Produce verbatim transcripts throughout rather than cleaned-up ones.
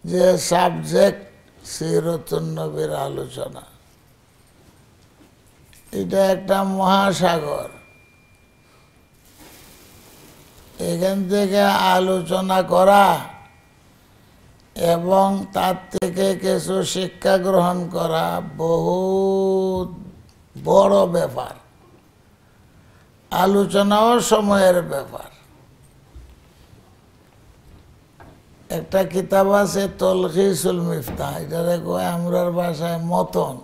যে সাবজেক্ট সিরতুন নবীর আলোচনা, এটা একটা মহাসাগর। এখান থেকে আলোচনা করা এবং তার থেকে কিছু শিক্ষা গ্রহণ করা বহুত বড় ব্যাপার। আলোচনাও সময়ের ব্যাপার। একটা কিতাব আছে তলখিসুল মিফতাহ, এটারে কয় আমরার ভাষায় মতন,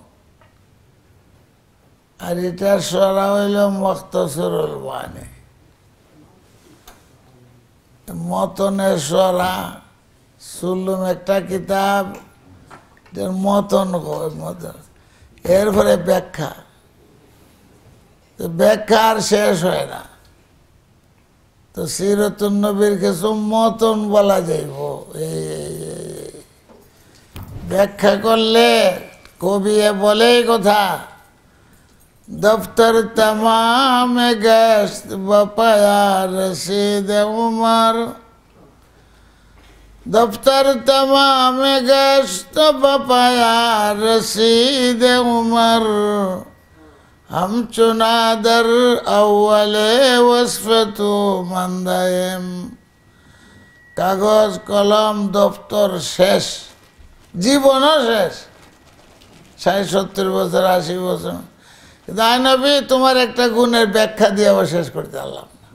আর এটার সরা হইল মুখতসরুল মানি। মতনের সরা, সুল্লুম একটা কিতাব, এটার মতন কয়, মতন। এরপরে ব্যাখ্যা, তো ব্যাখ্যা আর শেষ হয় না। তো সিরতুন নবীর কিছু মতন বলা যাইব। এই, এই, এই, এই। ব্যাখ্যা করলে কবিয়ে বলে এই কথা, "دفتر تمام گشت و پایا رسید عمر۔ دفتر تمام گشت و پایا رسید عمر۔ ہم چنا در اول وصف تو مانده‌ایم۔" কাগজ, কলম, দপ্তর শেষ, জীবনও শেষ, ষাট সত্তর বছর, আশি বছর। কিন্তু আয় নবী, তোমার একটা গুণের ব্যাখ্যা দিয়ে আবার শেষ করতে পারলাম না।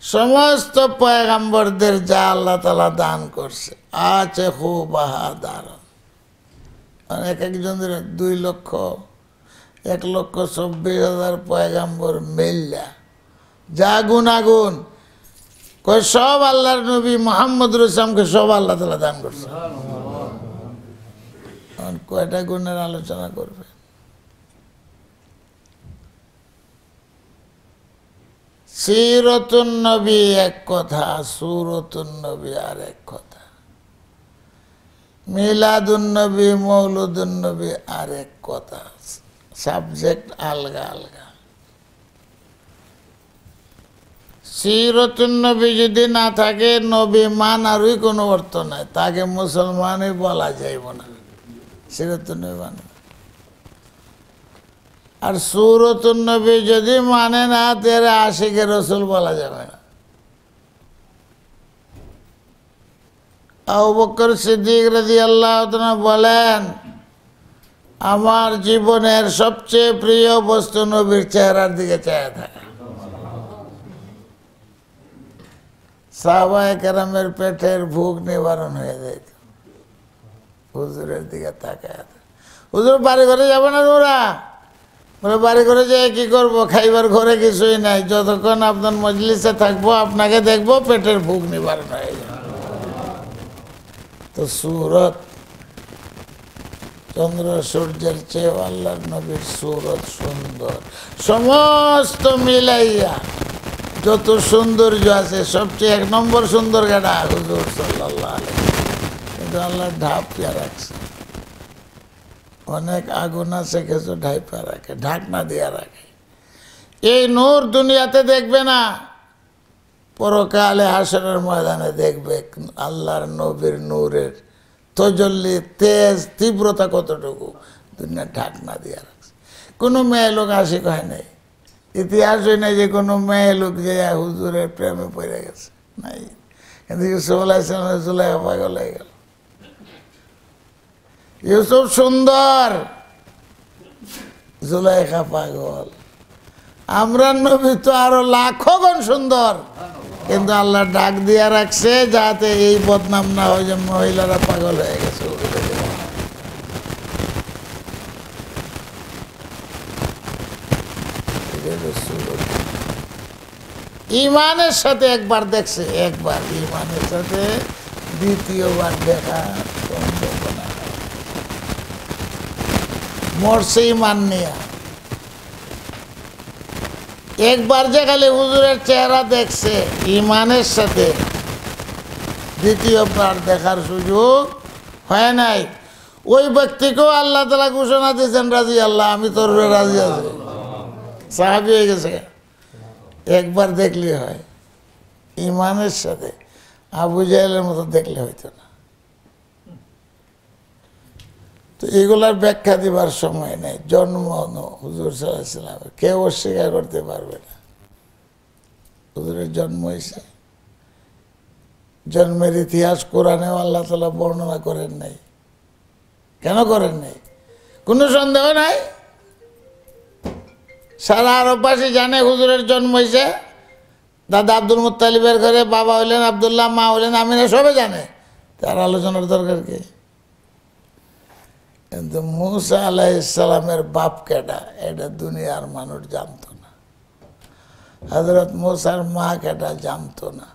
সমস্ত পয়গাম্বরদের যা আল্লাহ তাআলা দান করছে, আছে খুব বাহাদার। মানে এক একজনের দুই লক্ষ, এক লক্ষ চব্বিশ হাজার পয়গাম্বর মিল্লা যা গুণাগুণ, কয় সব আল্লাহর নবী মোহাম্মদ রসুলকে সব আল্লাহ তাআলা দান করছে। এখন কয়টা গুণের আলোচনা করবে? সিরতুন নবী এক কথা, সুরতুন নবী আর এক কথা, মিলাদুন নবী, মৌলুদুন নবী আর এক কথা, সাবজেক্ট আলগা আলগা। সিরতুন নবী যদি না থাকে, নবী মানারই কোনো অর্থ নাই, তাকে মুসলমানই বলা যাইব না। সিরতুন নবী মানে, আর সুরতুন নবী যদি মানে না, তাহলে আশিকে রসুল বলা যাবে না। আবু বকর সিদ্দিক রাদিয়াল্লাহু তাআলা বলেন, "আমার জীবনের সবচেয়ে প্রিয় বস্তু নবীর চেহারার দিকে চেয়ে থাকা।" সাহাবায়ে কেরামের পেটের ভুক নিবারণ হয়ে যাইত হুজুরের দিকে তাকায়। "হুজুর, বাড়ি ঘরে যাবে না তোমরা?" বলে, "বাড়ি ঘরে যেয়ে কি করব? খাইবার ঘরে কিছুই নাই। যতক্ষণ আপনার মজলিসে থাকবো, আপনাকে দেখবো, পেটের ভুক নিবারণ হয়ে যাবে।" তো সুরত, চন্দ্র সূর্যের চেয়েও আল্লাহর নবীর সুরত সুন্দর। সমস্ত মিলাইয়া যত সৌন্দর্য আছে, সবচেয়ে এক নম্বর সুন্দর কেডা? হুজুর সাল্লাল্লাহু আলাইহি ওয়াসাল্লাম। কিন্তু আল্লাহ ঢাপিয়া রাখছে। অনেক আগুন আছে, কিছু ঢাইপা রাখে, ঢাকনা দিয়া রাখে। এই নূর দুনিয়াতে দেখবে না, পরকালে হাশরের ময়দানে দেখবে আল্লাহর নবীর নূরের তজল্লি, তেজ, তীব্রতা কতটুকু। দুনিয়া ঢাকনা দিয়া রাখছে। কোনো মেয়ে লোক আশিক হয় নাই, ইতিহাস হয় নাই যে কোনো মেয়ে লোক যে হুজুরের প্রেমে পড়ে গেছে, নাই। কিন্তু ইউসুফ আলাইহিস সালামের জুলাইখা পাগল হয়ে গেল। ইউসুফ সুন্দর, জুলাইখা পাগল। আমরার নবী তো আরো লাখো গুণ সুন্দর, কিন্তু আল্লাহ ডাক দিয়া রাখছে যাতে এই বদনাম না হয় যে মহিলারা পাগল হয়ে গেছে। এটা হলো সুরত। ইমানের সাথে একবার দেখছে, একবার ইমানের সাথে দ্বিতীয়বার দেখা সম্ভাবনা নাই। মরছে ইমান নিয়া। একবার যে খালি হুজুরের চেহারা দেখছে ইমানের সাথে, দ্বিতীয়বার দেখার সুযোগ হয় নাই। ওই ব্যক্তিকেও আল্লাহ তাআলা ঘোষণা দিয়েছেন, "রাজি আল্লাহ, আমি তোর উপরে রাজি আছি।" সাহাবী হয়ে গেছে। একবার দেখলে হয়। ইমানের সাথে। আবু জাহেলের মতো দেখলে হইতো না। তো এগুলার ব্যাখ্যা দিবার সময় নেই। জন্ম ন-, হুজুর সাল্লাল্লাহু আলাইহি ওয়াসাল্লাম কেউ অস্বীকার করতে পারবে না। হুজুরের জন্ম হয়েছে, জন্মের ইতিহাস কোরআনেও আল্লাহ তাআলা বর্ণনা করেন নাই। কেন করেন নাই? কোনো সন্দেহ নাই। সারা আরববাসী জানে হুজুরের জন্ম হয়েছে। দাদা আব্দুল মুত্তালিবের ঘরে বাবা হইলেন আব্দুল্লাহ, মা হইলেন আমিনা, সবে জানে। তার আলোচনার দরকার কি? কিন্তু মুসা আলাইহিস সালামের বাপ কেডা, এটা দুনিয়ার মানুষ জানতো না। হযরত মুসার মা কেডা জানতো না।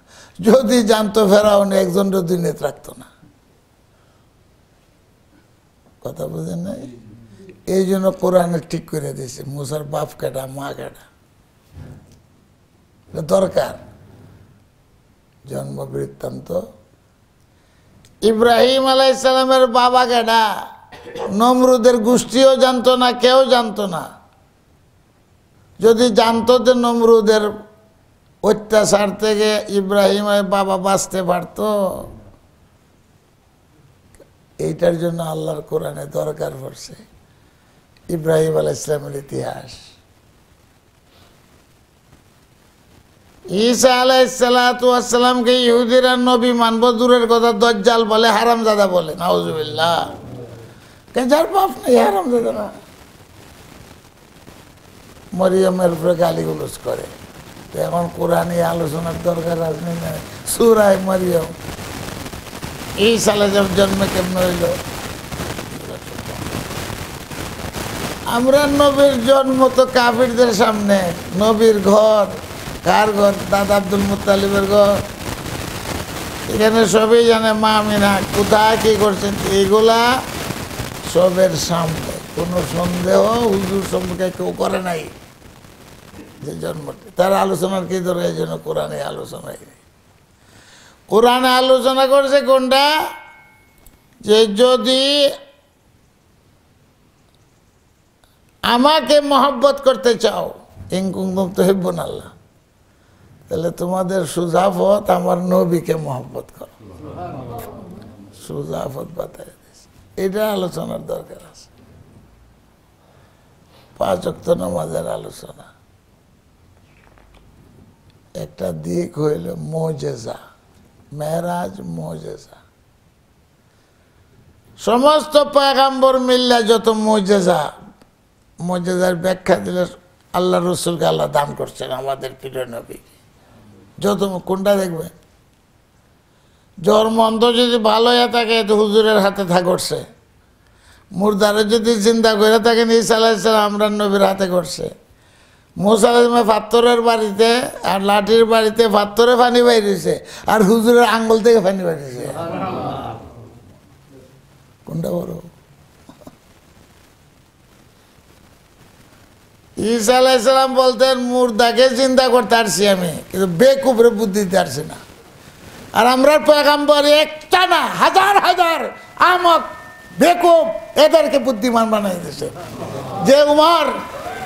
যদি জানতো, ফেরাউন একজনরে দুনিয়াত রাখতো না। কথা বুঝেন নাই? এই জন্য কোরআনে ঠিক করে দিয়েছে মুসার বাপ কেডা, মা কেডা। এটা দরকার। জন্ম বৃত্তান্ত। ইব্রাহিম আলাইহিস সালামের বাবা কেডা, নমরুদের গোষ্ঠীও জানতো না, কেউ জানতো না। যদি জানতো যে নমরুদের অত্যাচার থেকে ইব্রাহিমের বাবা বাঁচতে পারতো, এইটার জন্য আল্লাহর কোরআনে দরকার পড়ছে। ইব্রাহিম আলাইহিস সালামের ইতিহাস। ঈসা আলাইহিস সালাতু ওয়াস সালামকে ইহুদিরা নবী মানবো দূরের কথা, দজ্জাল বলে, হারামজাদা বলে, নাউজুবিল্লাহ। কে যার বাপ নাই, হারামজাদা না? মরিয়মের উপরে গালিগুলোজ করে। তো এখন কোরআনি আলোচনার দরকার আছে না? সূরায়ে মরিয়ম, ঈসা আলাইহিস সালাম জন্ম কেমনে হইল? আমরা নবীর জন্ম তো কাফিরদের সামনে, নবীর ঘর, কার ঘর? দাদা আব্দুল মুত্তালিবের ঘর। এখানে সবই জানে মা আমিনা কোথায় কি করছেন, এইগুলা সবের সামনে। কোনো সন্দেহ হুজুর সম্পর্কে কেউ করে নাই। যে জন্ম, তার আলোচনার কি দরকার? এই জন্য কোরআনে আলোচনায় নেই। কোরআনে আলোচনা করছে কোনটা? যে যদি আমাকে মহব্বত করতে চাও, ইন কুনতুম তুহিব্বুনাল্লাহ, তাহলে তোমাদের সোজা পথ আমার নবীকে মহব্বত করো। সোজা পথ বাতাই দিছে। এটা আলোচনার দরকার আছে। পাঁচ ওয়াক্ত নামাজের আলোচনা। একটা দিক হইল মুজেজা, মেরাজ মুজেজা। সমস্ত পয়গাম্বর মিল্লা যত মুজেজা, মুজেজার ব্যাখ্যা দিলে আল্লাহ রসুলকে আল্লাহ দান করছেন, আমাদের প্রিয় নবী। যত মু-, কোনটা দেখবেন? জ্বর মন্দ যদি ভালো হয়ে থাকে, তো হুজুরের হাতে তা করছে। মুর্দারে যদি জিন্দা করে থাকেন, ঈসা আলাইহিস সালাম আমরার নবীর হাতে করছে। মুসা আলাইহিস সালামে পাথরের বাড়িতে আর লাঠির বাড়িতে পাথরে পানি বাইরেছে, আর হুজুরের আঙ্গুল থেকে পানি বাইরেছে। কোনটা বড়? ঈসা আলাইহিস সালাম বলতেন, "মুর্দাকে জিন্দা করতে পারছি আমি, কিন্তু বেকুবরে বুদ্ধি দিতে পারছি না।" আর আমরার পয়গাম্বর একটা না, হাজার হাজার আহমক, বেকুব, এদেরকে বুদ্ধিমান বানাই দিছে। যে উমর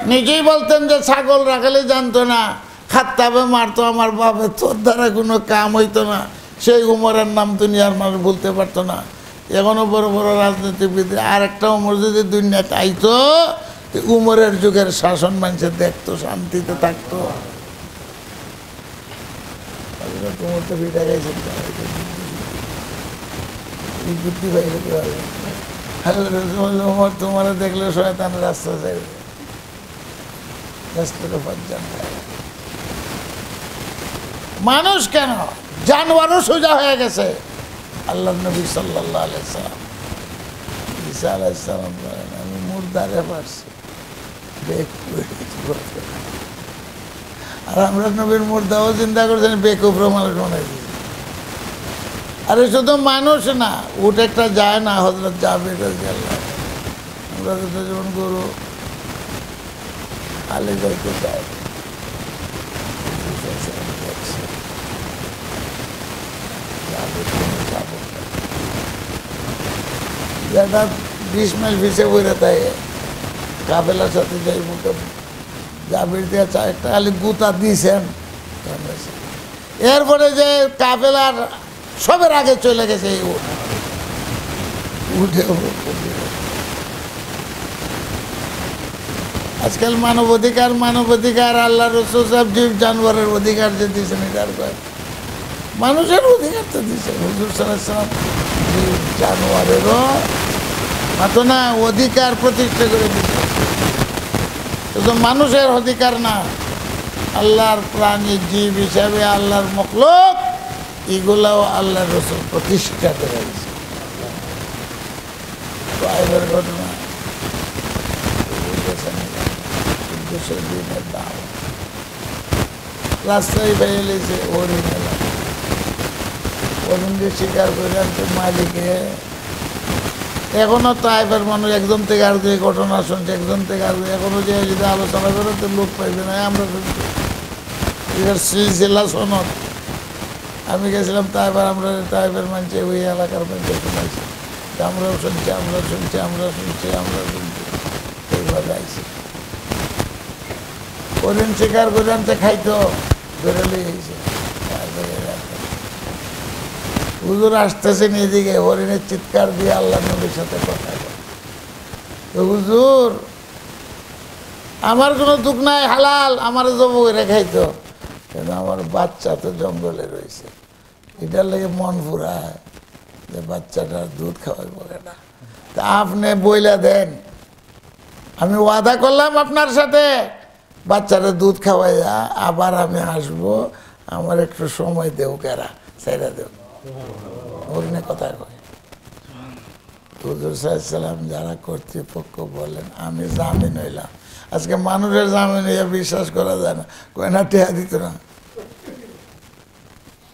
নিজেই বলতেন যে ছাগল রাখালে জানতো না, খাত্তাবে মারতো আমার বাপে, "তোর দ্বারা কোনো কাম হইতো না", সেই উমরের নাম দুনিয়ার মানুষ ভুলতে পারতো না। এখনো বড় বড় রাজনীতিবিদ, আর একটা উমর যদি দুনিয়াতে আইতো, তো উমরের যুগের শাসন মানুষে দেখতো, শান্তিতে থাকতো। হযরত উমর তো ফিটা খাইছেন, এই বুদ্ধি পাইলে কি হবে? হযরত উমর, "তোমারে দেখলে শয়তান রাস্তা ছাড়ে, রাস্তার উপর যান।" মানুষ কেন, জানোয়ারও সোজা হয়ে গেছে। আল্লাহর নবী সাল্লাল্লাহু আলাইহি সাল্লাম, ঈসা আলাইহিস সালাম বলেন, "আমি মুর্দারে পারছি।" বেকুব। আর আমরার নবীর মুর্দাও জিন্দা করছেন, বেকুবরে মানুষ বানাই দিয়েছেন। আরে শুধু মানুষ না, উট একটা যায় না, হযরত জাবির রাদিয়াল্লাহু আনহু। আমরা তো যেমন গরু খালি যাইতে চায়। জাবির কোনো কাপড় নাই। যেটা বিশ মাইল পিছে পড়ে থাকে, কাফেলার সাথে যাইব কেমন? জাবির দিয়া চা-, একটা খালি গুতা দিছেন। এরপরে যে কাফেলার সবের আগে চলে গেছে এই উট। উঠে আজকাল মানব অধিকার, মানব অধিকার, আল্লাহ রসুল সাহেব জীব জানোয়ারের অধিকার যে দিয়েছেন, এটার কয় মানুষের অধিকার তো দিয়েছেন হুজুর সাল্লাল্লাহু আলাইহি ওয়াসাল্লাম। জীব জানোয়ারেরও মাতো না, অধিকার প্রতিষ্ঠা করে দিয়েছেন। শুধু মানুষের অধিকার না, আল্লাহর প্রাণী, জীব হিসাবে আল্লাহর মখলুক, এগুলাও আল্লাহর রসুল প্রতিষ্ঠা করে দিয়েছেন। তায়েফের ঘটনা, চোদ্দশো দিনের দাওয়াত। রাস্তায় বাইরে লেগেছে হরিণ এলাকা। হরিণকে শিকার করে আনছে মালিকে। এখনো তায়েফের মানুষ একজন থেকে আর দুই ঘটনা শুনছে, একজন থেকে আর দুই। এখনো যে যদি আলোচনা করে তো লোক পাইবে না, আমরা শুনছি। এটার সিলসিলা সনদ। আমি গেছিলাম তায়েফের, আমরা তায়েফের মানুষে, ওই এলাকার মানুষে শুনাইছি যে আমরাও শুনছি, আমরা শুনছি, আমরা শুনছি, আমরা শুনছি, এইভাবে আইছি। হরিণ শিকার করে আনতে খাইতো, বেরোলে হয়েছে। হুজুর আসতেছেন এদিকে, হরিণের চিৎকার দিয়ে আল্লাহ নবীর সাথে কথা বলে। তো হুজুর, আমার কোনো দুখ নাই, হালাল, আমার জব করে খাইতো, কিন্তু আমার বাচ্চা তো জঙ্গলে রয়েছে। এটার লাগে মন ফুরায় যে বাচ্চাটার দুধ খাওয়াইব না। তা আপনি বইলা দেন, আমি ওয়াদা করলাম আপনার সাথে, বাচ্চারা দুধ খাওয়াইয়া আবার আমি আসবো, আমার একটু সময় দেও কেরা, ছেড়ে দেও। হরিণে কথা কয়। হুজুর সাল্লাল্লাহু আলাইহি ওয়াসাল্লাম যারা কর্তৃপক্ষ বলেন, আমি জামিন হইলাম। আজকে মানুষের জামিন হইয়া বিশ্বাস করা যায় না, কয় না, টেহা দিত না।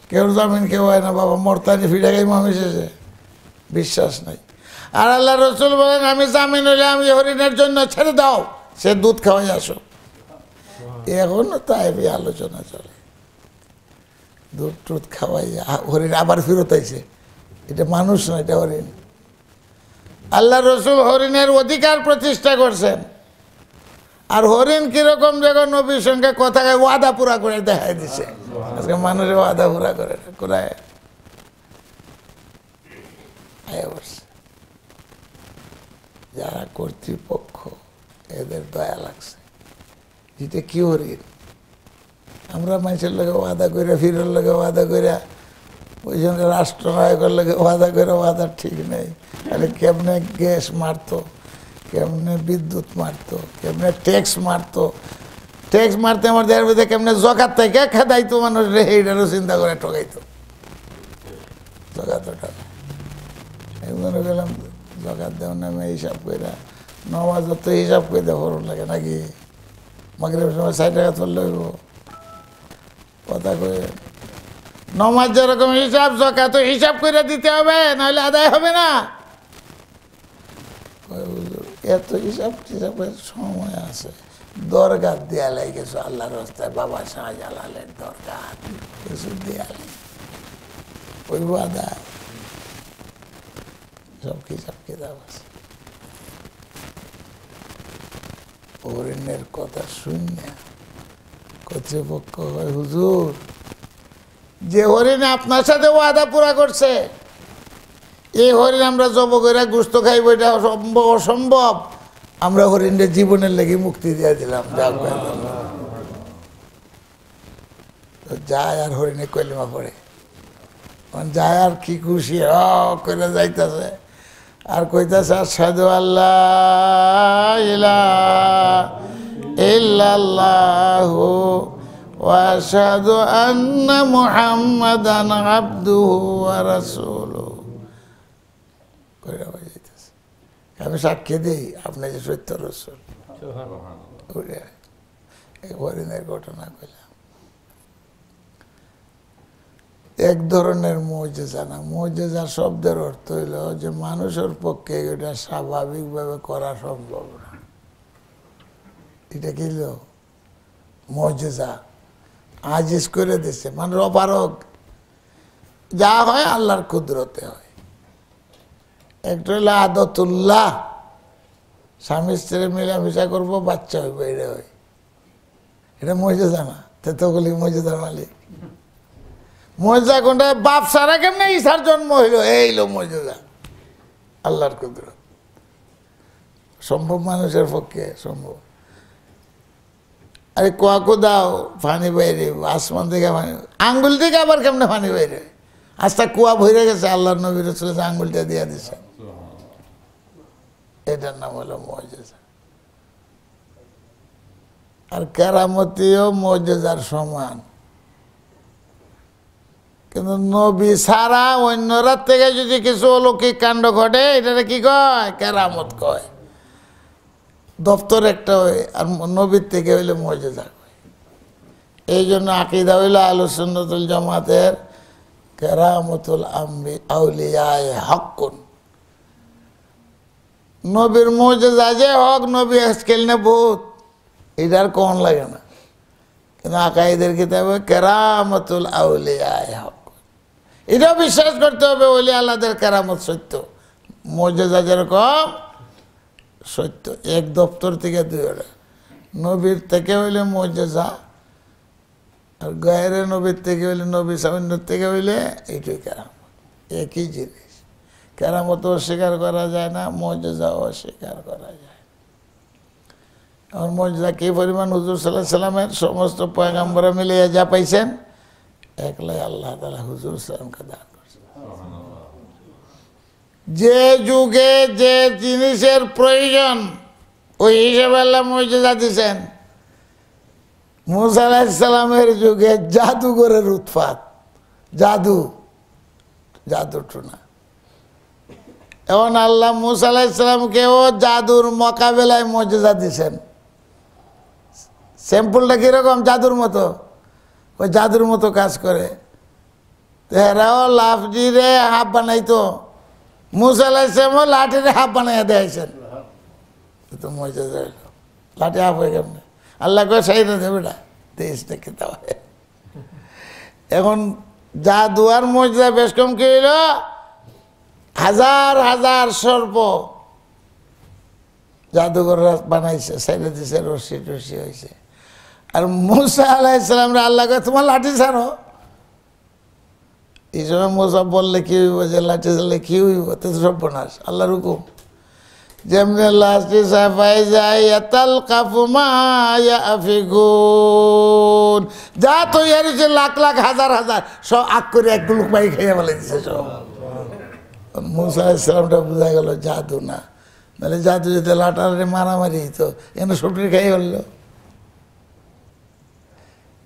কেউ জামিন কেউ হয় না বাবা, মরতানি ফিরে গেই মানুষ এসে বিশ্বাস নাই। আর আল্লাহ রসুল বলেন, আমি জামিন হইলে আমি হরিণের জন্য ছেড়ে দাও, সে দুধ খাওয়াই আসো। এখনো তাই আলোচনা চলে, দুধ টুধ খাওয়াই আ-, হরিণ আবার ফেরত আইছে। এটা মানুষ না, এটা হরিণ। আল্লাহ রসুল হরিণের অধিকার প্রতিষ্ঠা করছেন। আর হরিণ কিরকম, যখন নবীর সঙ্গে কথা কয়, ওয়াদা পুরা করে দেখাই দিছে। আজকে মানুষের ওয়াদা পুরা করে না, কোরআন আয়া বলছে, যারা কর্তৃপক্ষ, এদের দয়া লাগছে। এটা কি হরিণ? আমরা মানুষের লগে ওয়াদা কইরা, ফিরর লগে ওয়াদা কইরা, ওই জন্য রাষ্ট্রনায়কের লগে ওয়াদা কইরা, ওয়াদা ঠিক নাই। আরে, কেমনে গ্যাস মারতো, কেমনে বিদ্যুৎ মারতো, কেমনে ট্যাক্স মারতো, ট্যাক্স মারতে আমার দেড় বছর কেমনে জকাত থেকে খেদাইতো মানুষ রে, এইটারও চিন্তা করে ঠকাইতো। জকাত ওটা একজনে গেলাম, জকাত দেওয়ার নামে হিসাব কইরা, নমাজ তো হিসাব কইরা পড়ন লাগে নাকি? মাগরিবের সময় ষাট টাকা তুললে হইব। কথা কয়ে নমাজ যেরকম হিসাব, জকাত হিসাব করে দিতে হবে, নাহলে আদায় হবে না। কয়, "হুজুর, এত হিসাব টিসাবের সময় আছে, দরগাত দিয়া লাগেছো আল্লাহর রাস্তায়, বাবা শাহজালালের দরগাত, কিছু দিয়া লাগে, ওই আদায়, সব হিসাব কিতাব আছে।" হরিণের কথা শুনে কর্তৃপক্ষ কয়, "হুজুর, যে হরিণে আপনার সাথে ওয়াদা পুরা করছে, এই হরিণ আমরা জব করে গোস্ত খাইব, এটা অসম্ভব, অসম্ভব। আমরা হরিণের জীবনের লাগি মুক্তি দিয়ে দিলাম।" যাক ভাই, তো যায় আর হরিণে কলিমা পড়ে। তখন যায় আর কি খুশি, হ করে যাইতাছে। আর কইতাছে, "আশহাদু আল্লা ইলাহা ইল্লাল্লাহু ওয়া আশহাদু আন্না মুহাম্মাদান আবদুহু ওয়া রাসূলুহু।" কইরা হয়ে যাইতাছে। "আমি সাক্ষী দেই, আপনি যে সত্য রসুল।" ওরে, এই হরিণের ঘটনা কইলাম। এক ধরনের মুজিজা না। মুজিজা শব্দের অর্থ হইল যে মানুষের পক্ষে এটা স্বাভাবিকভাবে করা সম্ভব না। এটা কি হইল? মুজিজা। আজিজ করে দিছে, মানুষ অপারগ। যা হয় আল্লাহর কুদরতে হয়। একটা হইল আদতুল্লাহ, স্বামী স্ত্রী মিলামিশা করবো, বাচ্চা হইব, এটা হয়। এটা মুজিজা না, তে তো বলি মুজিজার মালিক। মজেজা কোনটা? বাপ ছাড়া কেমনে ঈসার জন্ম হইল? এই হইল মজেজা, আল্লাহর কুদরত। সম্ভব? মানুষের পক্ষে সম্ভব? আরে কুয়াকু দাও, পানি বাইরে, আসমান থেকে পানি, আঙ্গুল থেকে আবার কেমনে পানি বাইরে? আস্তা কুয়া ভরে গেছে, আল্লাহর নবী রাসূল আঙ্গুলটা দিয়া দিছে। এটার নাম হলো মজেজা। আর কেরামতিও মজেজার সমান। কিন্তু নবী ছাড়া অন্যরার থেকে যদি কিছু অলৌকিক কাণ্ড ঘটে, এটারে কি কয়? কেরামত কয়। দপ্তর একটা হয়, আর নবীর থেকে হইলে মজেজা হয়। এই জন্য আকিদা হইল আহলুস সুন্নাতুল জামাতের কেরামতুল আম্বি-, আউলিয়ায়ে হাক্কুন। নবীর মজেজা যে হক, নবী আজকাল না ভূত, এটার কম লাগে না। কিন্তু আকাইদের কিতাবে কেরামতুল আউলিয়ায়ে হক, এটাও বিশ্বাস করতে হবে, ওলি আল্লাহদের কেরামত সত্য, মজেজা যেরকম সত্য। এক দপ্তর থেকে দুই ওরা, নবীর থেকে হইলে মজেজা, আর গায়রে নবীর থেকে হইলে, নবী সামান্যর থেকে হইলে এইটাই কেরামত, একই জিনিস। কেরামত অস্বীকার করা যায় না, মজেজাও অস্বীকার করা যায় না। আমার মজেজা কি পরিমাণ? হুজুর সাল্লাল্লাহু আলাইহি সাল্লামের সমস্ত পয়গাম্বরে মিলে যা পাইছেন, একলাই আল্লাহ তাআলা হুজুর সাল্লামকে দান করছেন। যে যুগে যে জিনিসের প্রয়োজন, ওই হিসেবে আল্লাহ মজেজা দিছেন। মুসা আলাইহিস সালামের যুগে জাদুঘরের উৎপাত, জাদু, জাদু টুনা। এখন আল্লাহ মুসা আলাইহিস সালামকেও জাদুর মোকাবেলায় মজেজা দিছেন। স্যাম্পলটা কিরকম? জাদুর মতো, ওই জাদুর মতো কাজ করে। তো এরাও লাফজিরে হাফ বানাইতো, মুসা আলাইহিস সালামও লাঠিরে হাফ বানাইয়া দেখাইছেন। তো মজেজা হইল, লাঠি হাফ হয়ে গেল না। আল্লাহ কয়, "সাইডে দে বেটা, দেখিস না কিতা হয়।" এখন জাদু আর মজেজা বেশ কম কি হইল? হাজার হাজার সর্প জাদুঘর বানাইছে, ছেড়ে দিছে, রশি টশি হইছে। আর মুসা আলাইহিস সালামরে আল্লাহ কয়, "তোমার লাঠি ছাড়ো।" এই সময় মুসা বললে কি হইব, যে লাঠি ছাড়লে কি হইব, তো সর্বনাশ, আল্লাহর হুকুম। যেমনি লাঠি ছাড়ে, "ফাইজা হিয়া তালকাফু মা ইয়াফিকুন।" যা তৈয়ার হইছে লাখ লাখ, হাজার হাজার, সব আগ করে এক গুলুক মারি খাইয়া ফেলে দিছে সব। মুসা আলাইহিস সালামটা বুঝা গেল জাদু না, নাহলে জাদু যদি লাটারে মারামারি হইতো, এনে সবটি খাইয়া ফেললো।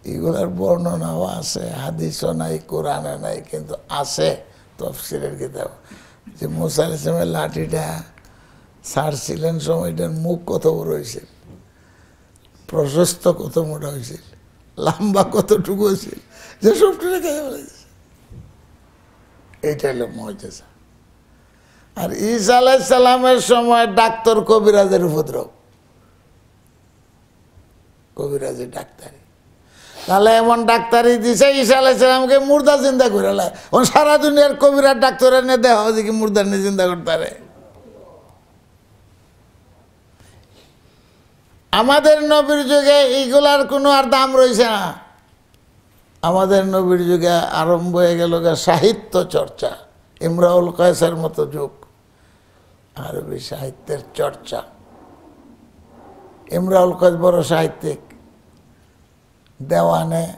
এগুলার বর্ণনাও আছে, হাদিসও নাই, কোরআনে নাই, কিন্তু আছে তফসিরের কিতাব, যে মুসা আলাইহিস সালামের লাঠিটা ছাড়ছিলেন সময় এটার মুখ কত বড় হইছিল, প্রশস্ত কত মোটা হইছিল, লম্বা কতটুকু হইছিল, যে সবটুকু খাইয়া ফেলাইছে। এইটা হলো মুজিজা। আর ঈসা আলাইহিস সালামের সময় ডাক্তার কবিরাজের উপদ্রব, কবিরাজের ডাক্তারি। তাহলে এমন ডাক্তারি দিছে, ঈসা আলাইহিস সালামকে মুর্দা জিন্দা করে লাই। এখন সারা দুনিয়ার কবিরাজ ডাক্তার এনে দেখা হয় যে কি মুর্দা নিয়ে জিন্দা করতে পারে। আমাদের নবীর যুগে এইগুলার কোনো আর দাম রইছে না। আমাদের নবীর যুগে আরম্ভ হয়ে গেল গা সাহিত্য চর্চা, ইমরাউল কায়েসের মতো যুগ, আরবি সাহিত্যের চর্চা। ইমরাউল কায়েস বড় সাহিত্যিক, দেওয়ানে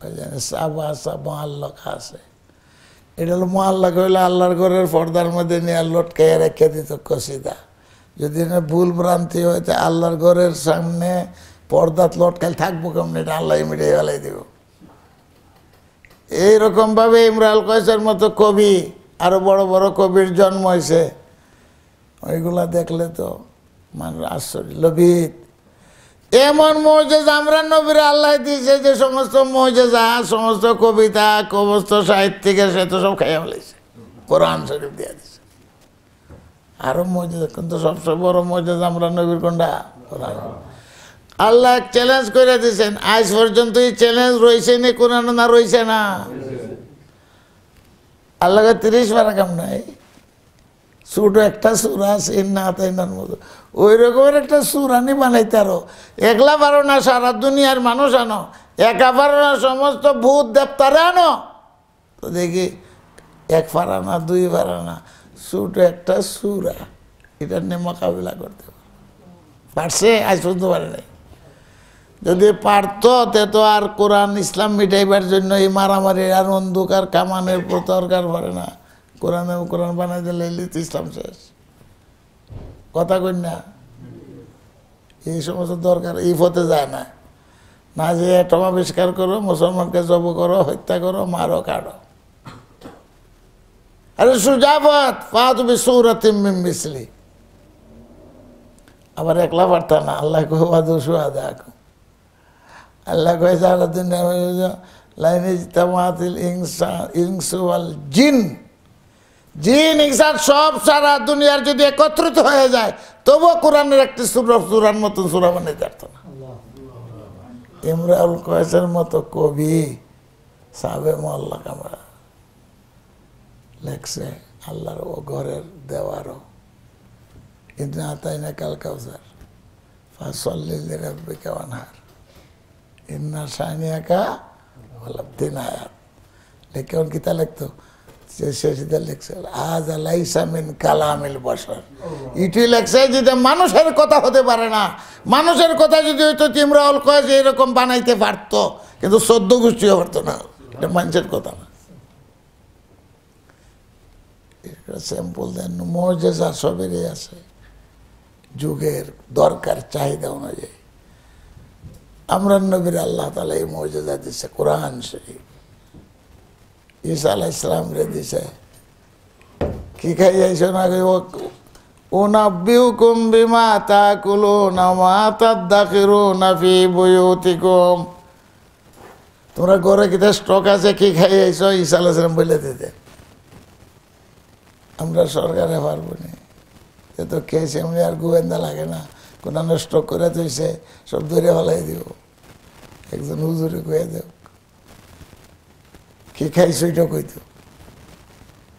ওই যে সাবা সা মুআল্লাকা আছে। এটা হলো মুআল্লাকা, হইলে আল্লাহর ঘরের পর্দার মধ্যে নিয়ে লটকাইয়া রেখে দিত কসিদা। যদি না ভুল ভ্রান্তি হয়, তো আল্লাহর ঘরের সামনে পর্দাত লটকাইল থাকবো কেমনে, এটা আল্লাহ মিটাই ফেলাই দিব। এইরকম ভাবে ইমরাউল কায়েসের মতো কবি, আরো বড় বড় কবির জন্ম হয়েছে। ওইগুলা দেখলে তো মানুষ আশ্চর্য, লবিত। এমন মুজিজা আমরা নবীর আল্লাহ দিয়েছে, যে সমস্ত মুজিজা, সমস্ত কবিতা, সমস্ত সাহিত্যিকের, সে তো সব খাইয়া ফেলাইছে, কোরআন শরীফ দিয়ে দিছে। আরো মুজিজা, কিন্তু সবচেয়ে বড় মুজিজা আমরা নবীর কোনটা? কোরআন। আল্লাহ চ্যালেঞ্জ করে দিয়েছেন, আজ পর্যন্ত এই চ্যালেঞ্জ রয়েছে নি কোরআন, না রয়েছে না? আল্লাহ তিরিশ পারা কাম নাই, ছোট একটা সূরা আছে, ইন্না আতাইনাল মতো, ওই রকমের একটা সূরা নি বানাইতে আরো। একলা পারো না, সারা দুনিয়ার মানুষ আনো, একা পারো না, সমস্ত ভূত দেবতারে আনো। তো দেখি, এক পারা না, দুই পারা না, ছোট একটা সূরা, এটা নিয়ে মোকাবিলা করতে পারে। পারছে? আজ পর্যন্ত পারে নাই। যদি পারতো, তে তো আর কোরআন ইসলাম মিটাইবার জন্য এই মারামারি আর অন্ধকার কামানের দরকার পড়ে না। কোরআনে কোরআন বানাই দিলে এলে তো ইসলাম শেষ। কথা কই না? এই সমস্ত দরকার এই পথে যায় না। না যে অ্যাটম আবিষ্কার করো, মুসলমানকে জব করো, হত্যা করো, মারো, কাটো। আরে সুজা পথ, ফাতু বিসূরাতিম মিন মিসলি। আবার একলা পারতা না, আল্লাহ কয়, "ওয়াদউ শুহাদাকুম।" আল্লাহ কয়, "যারা দুনিয়া, লাইন ইজতামাতিল ইনসা-, ইনসু ওয়াল জিন।" জিন, ইনসান সব সারা দুনিয়ার যদি একত্রিত হয়ে যায়, তবুও কোরআনের একটি সূরা, সূরার মতন সূরা বানাইতে পারতো না। ইমরাউল কয়েসের মতো কবি সাবে মোয়াল্লাক আমরা লেখছে, আল্লাহর ও ঘরের দেওয়ারও, "ইন্না আতাইনাকাল কাউসার, ফাসল্লি লিরাব্বিকা ওয়ানহার, ইন্না শানিআকা হুয়াল আবতার।" তিন আয়াত। লেখে অখন কিতা লেখতো? সে শেষে লেখছে, "হাযা লাইসা মিন কালামিল বাশার।" এটি লেখছে যেটা মানুষের কথা হতে পারে না। মানুষের কথা যদি হইতো, ইমরাউল কয়েস এরকম বানাইতে পারতো, কিন্তু চোদ্দ গোষ্ঠীও পারতো না। এটা মানুষের কথা না। এটা স্যাম্পল দেন, মুজিজা সবেরই আছে, যুগের দরকার চাহিদা অনুযায়ী। আমরার নবীর আল্লাহ তাআলা এই মুজিজা দিছে, কোরআন শরীফ। ঈসা আলাইহিস সালামরে দিছে। কি খাইয়াইছো না খাইও? "উনাব্বিউকুম বিমা তাকুলুনা ওয়া তাদাখিরুনা ফি বুয়ুতিকুম।" তোমরা ঘরে কিতা স্টক আছে, কি খাইয়াইছো, ঈসা আলাইহিস সালাম বলে দিতে। আমরা সরকারে পারবো নি। এ তো কেস এমনি আর গোয়েন্দা লাগে না। কোনানো স্টক করে থইছে, সব ধরে ফেলাই দিব। একজন হুজুরে কয়ে দেব। কি খাইছো এটা কইতো।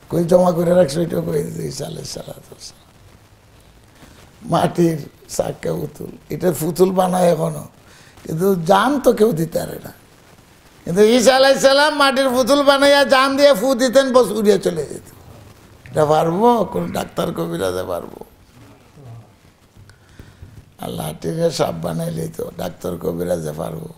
কই জমা করে রাখছো এটা কই দিত ঈসা আলাইহিস সালাতু ওয়াস সালাম। মাটির চাক্কা পুতুল, এটা পুতুল বানায় এখনো, কিন্তু জান তো কেউ দিতে পারে না। কিন্তু ঈসা আলাইহিস সালাম মাটির পুতুল বানাইয়া জান দিয়ে ফু দিতেন, বস উড়িয়া চলে যেত। এটা পারবো? কোন ডাক্তার কবিরাজে পারবো? আর লাঠিরে সাপ বানাইলেই তো ডাক্তার কবিরাজে পারবো।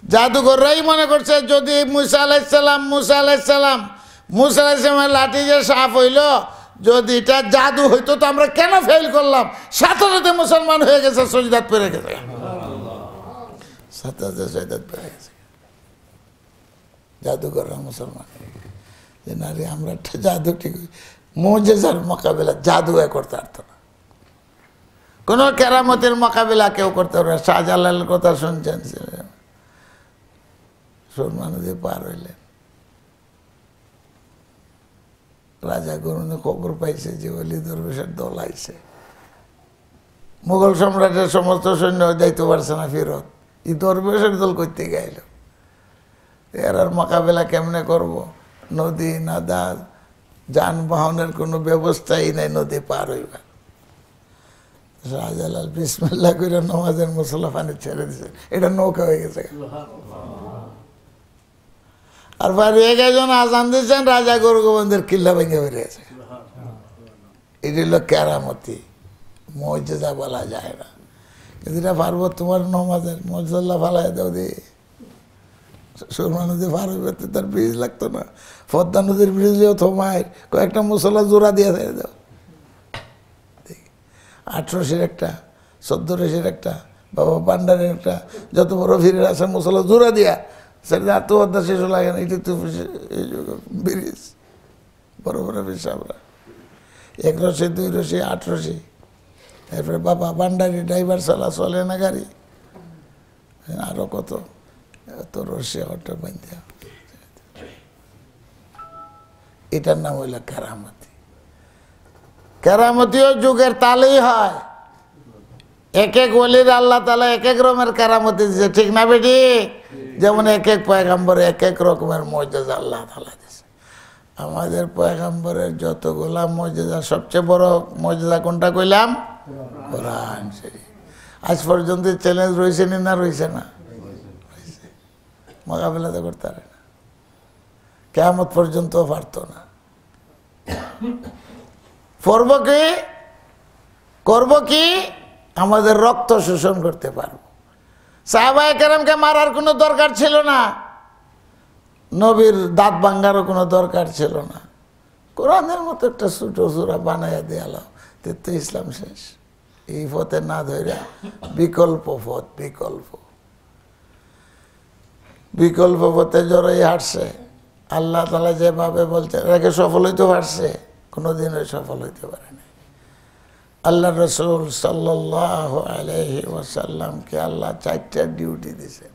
জাদুকররাই মনে করছে যদি মুসা আলাইহিস সালাম, মুসা আলাইহিস সালাম, মুসা আলাইহিস সালামের লাঠি যে সাপ হইল, যদি এটা জাদু হইতো তো আমরা কেন ফেল করলাম? সাথে সাথে মুসলমান হয়ে গেছে, সজদাত পড়ে গেছে, সাথে সাথে সজদাত পড়ে গেছে। জাদুকররা মুসলমান হয়ে গেছে। যে নারী আমরা একটা জাদু ঠিক, মুজিজার মোকাবেলা জাদু এ করতে পারতো না। কোনো কেরামতির মোকাবিলা কেউ করতে পারবে না। শাহজালালের কথা শুনছেন, সুরমা নদী পার হইলেন, রাজা গরুনে খবর পাইছে যে অলি দরবেশের দল আইছে। মোগল সম্রাটের সমস্ত সৈন্য যাইতে পারছে না ফেরত, এই দরবেশের দল করতে গেল। এরার মোকাবিলা কেমনে করব? নদী, নাদা, যানবাহনের কোনো ব্যবস্থাই নাই নদী পার হইবার। শাহজালাল বিসমিল্লাহ করে নামাজের মুসল্লা পানি ছেড়ে দিছে, এটা নৌকা হয়ে গেছে। আর বাইরে একজন আজান দিচ্ছেন, রাজা গরু গোবিন্দের কিল্লা ভেঙে বেরিয়েছে। এটা হলো কেরামতি, মজেজা বলা যায় না। কিন্তু এটা পারবো তোমার নমাজের মজেজা ফালাই দাও দি। সুরমা নদী পার হইবে তো তার ব্রিজ লাগতো না, পদ্মা নদীর ব্রিজেও থমায়, কয়েকটা মুসল্লা জোড়া দিয়ে ছেড়ে দাও। আট রশির একটা, চোদ্দ রশির একটা, বাবা ভান্ডারের একটা, যত বড় ফিরের আছে মুসল্লা জোড়া দিয়া ছেড়ে দেয়। আর তো পদ্মা শেষ লাগে না, এটা তো এই যে ব্রিজ, বড় বড় ব্রিজ আমরা, এক রশি, দুই রশি, আট রশি। এরপরে বাবা ভান্ডারি ড্রাইভার চালা, চলে না গাড়ি, আরো কত, এত রশি একটা বান্ধা। এটার নাম হইল কেরামতি। কেরামতিও যুগের তালেই হয়। এক এক ওলির আল্লাহ তাআলা এক এক রকমের কেরামতি দিছে, ঠিক না বেটি? যেমন এক এক পয়গম্বর এক এক রকমের মজেজা আল্লাহ তাআলা দিছে। আমাদের পয়গম্বরের যতগুলা মজেজা, সবচেয়ে বড় মজেজা কোনটা কইলাম? কোরআন শরীফ। আজ পর্যন্ত চ্যালেঞ্জ রয়েছে নি না রয়েছে না? মোকাবিলা তো করতে পারে না, কিয়ামত পর্যন্ত পারতো না। পড়ব কি, করব কি? আমাদের রক্ত শোষণ করতে পারবো। সাহাবায়ে কেরামকে মারার কোনো দরকার ছিল না, নবীর দাঁত ভাঙ্গারও কোনো দরকার ছিল না। কোরআনের মতো একটা ছোট সূরা বানাইয়া দিয়ালো, তে তো ইসলাম শেষ। এই পথে না ধইরা বিকল্প পথ, বিকল্প, বিকল্প পথে জড়াই হাঁটছে। আল্লাহ তাআলা যেভাবে বলছে, এটাকে সফল হইতে পারছে? কোনোদিনও সফল হইতে পারে না। আল্লাহর রাসূল সাল্লাল্লাহু আলাইহি ওয়াসাল্লামকে আল্লাহ চারটা ডিউটি দিছে,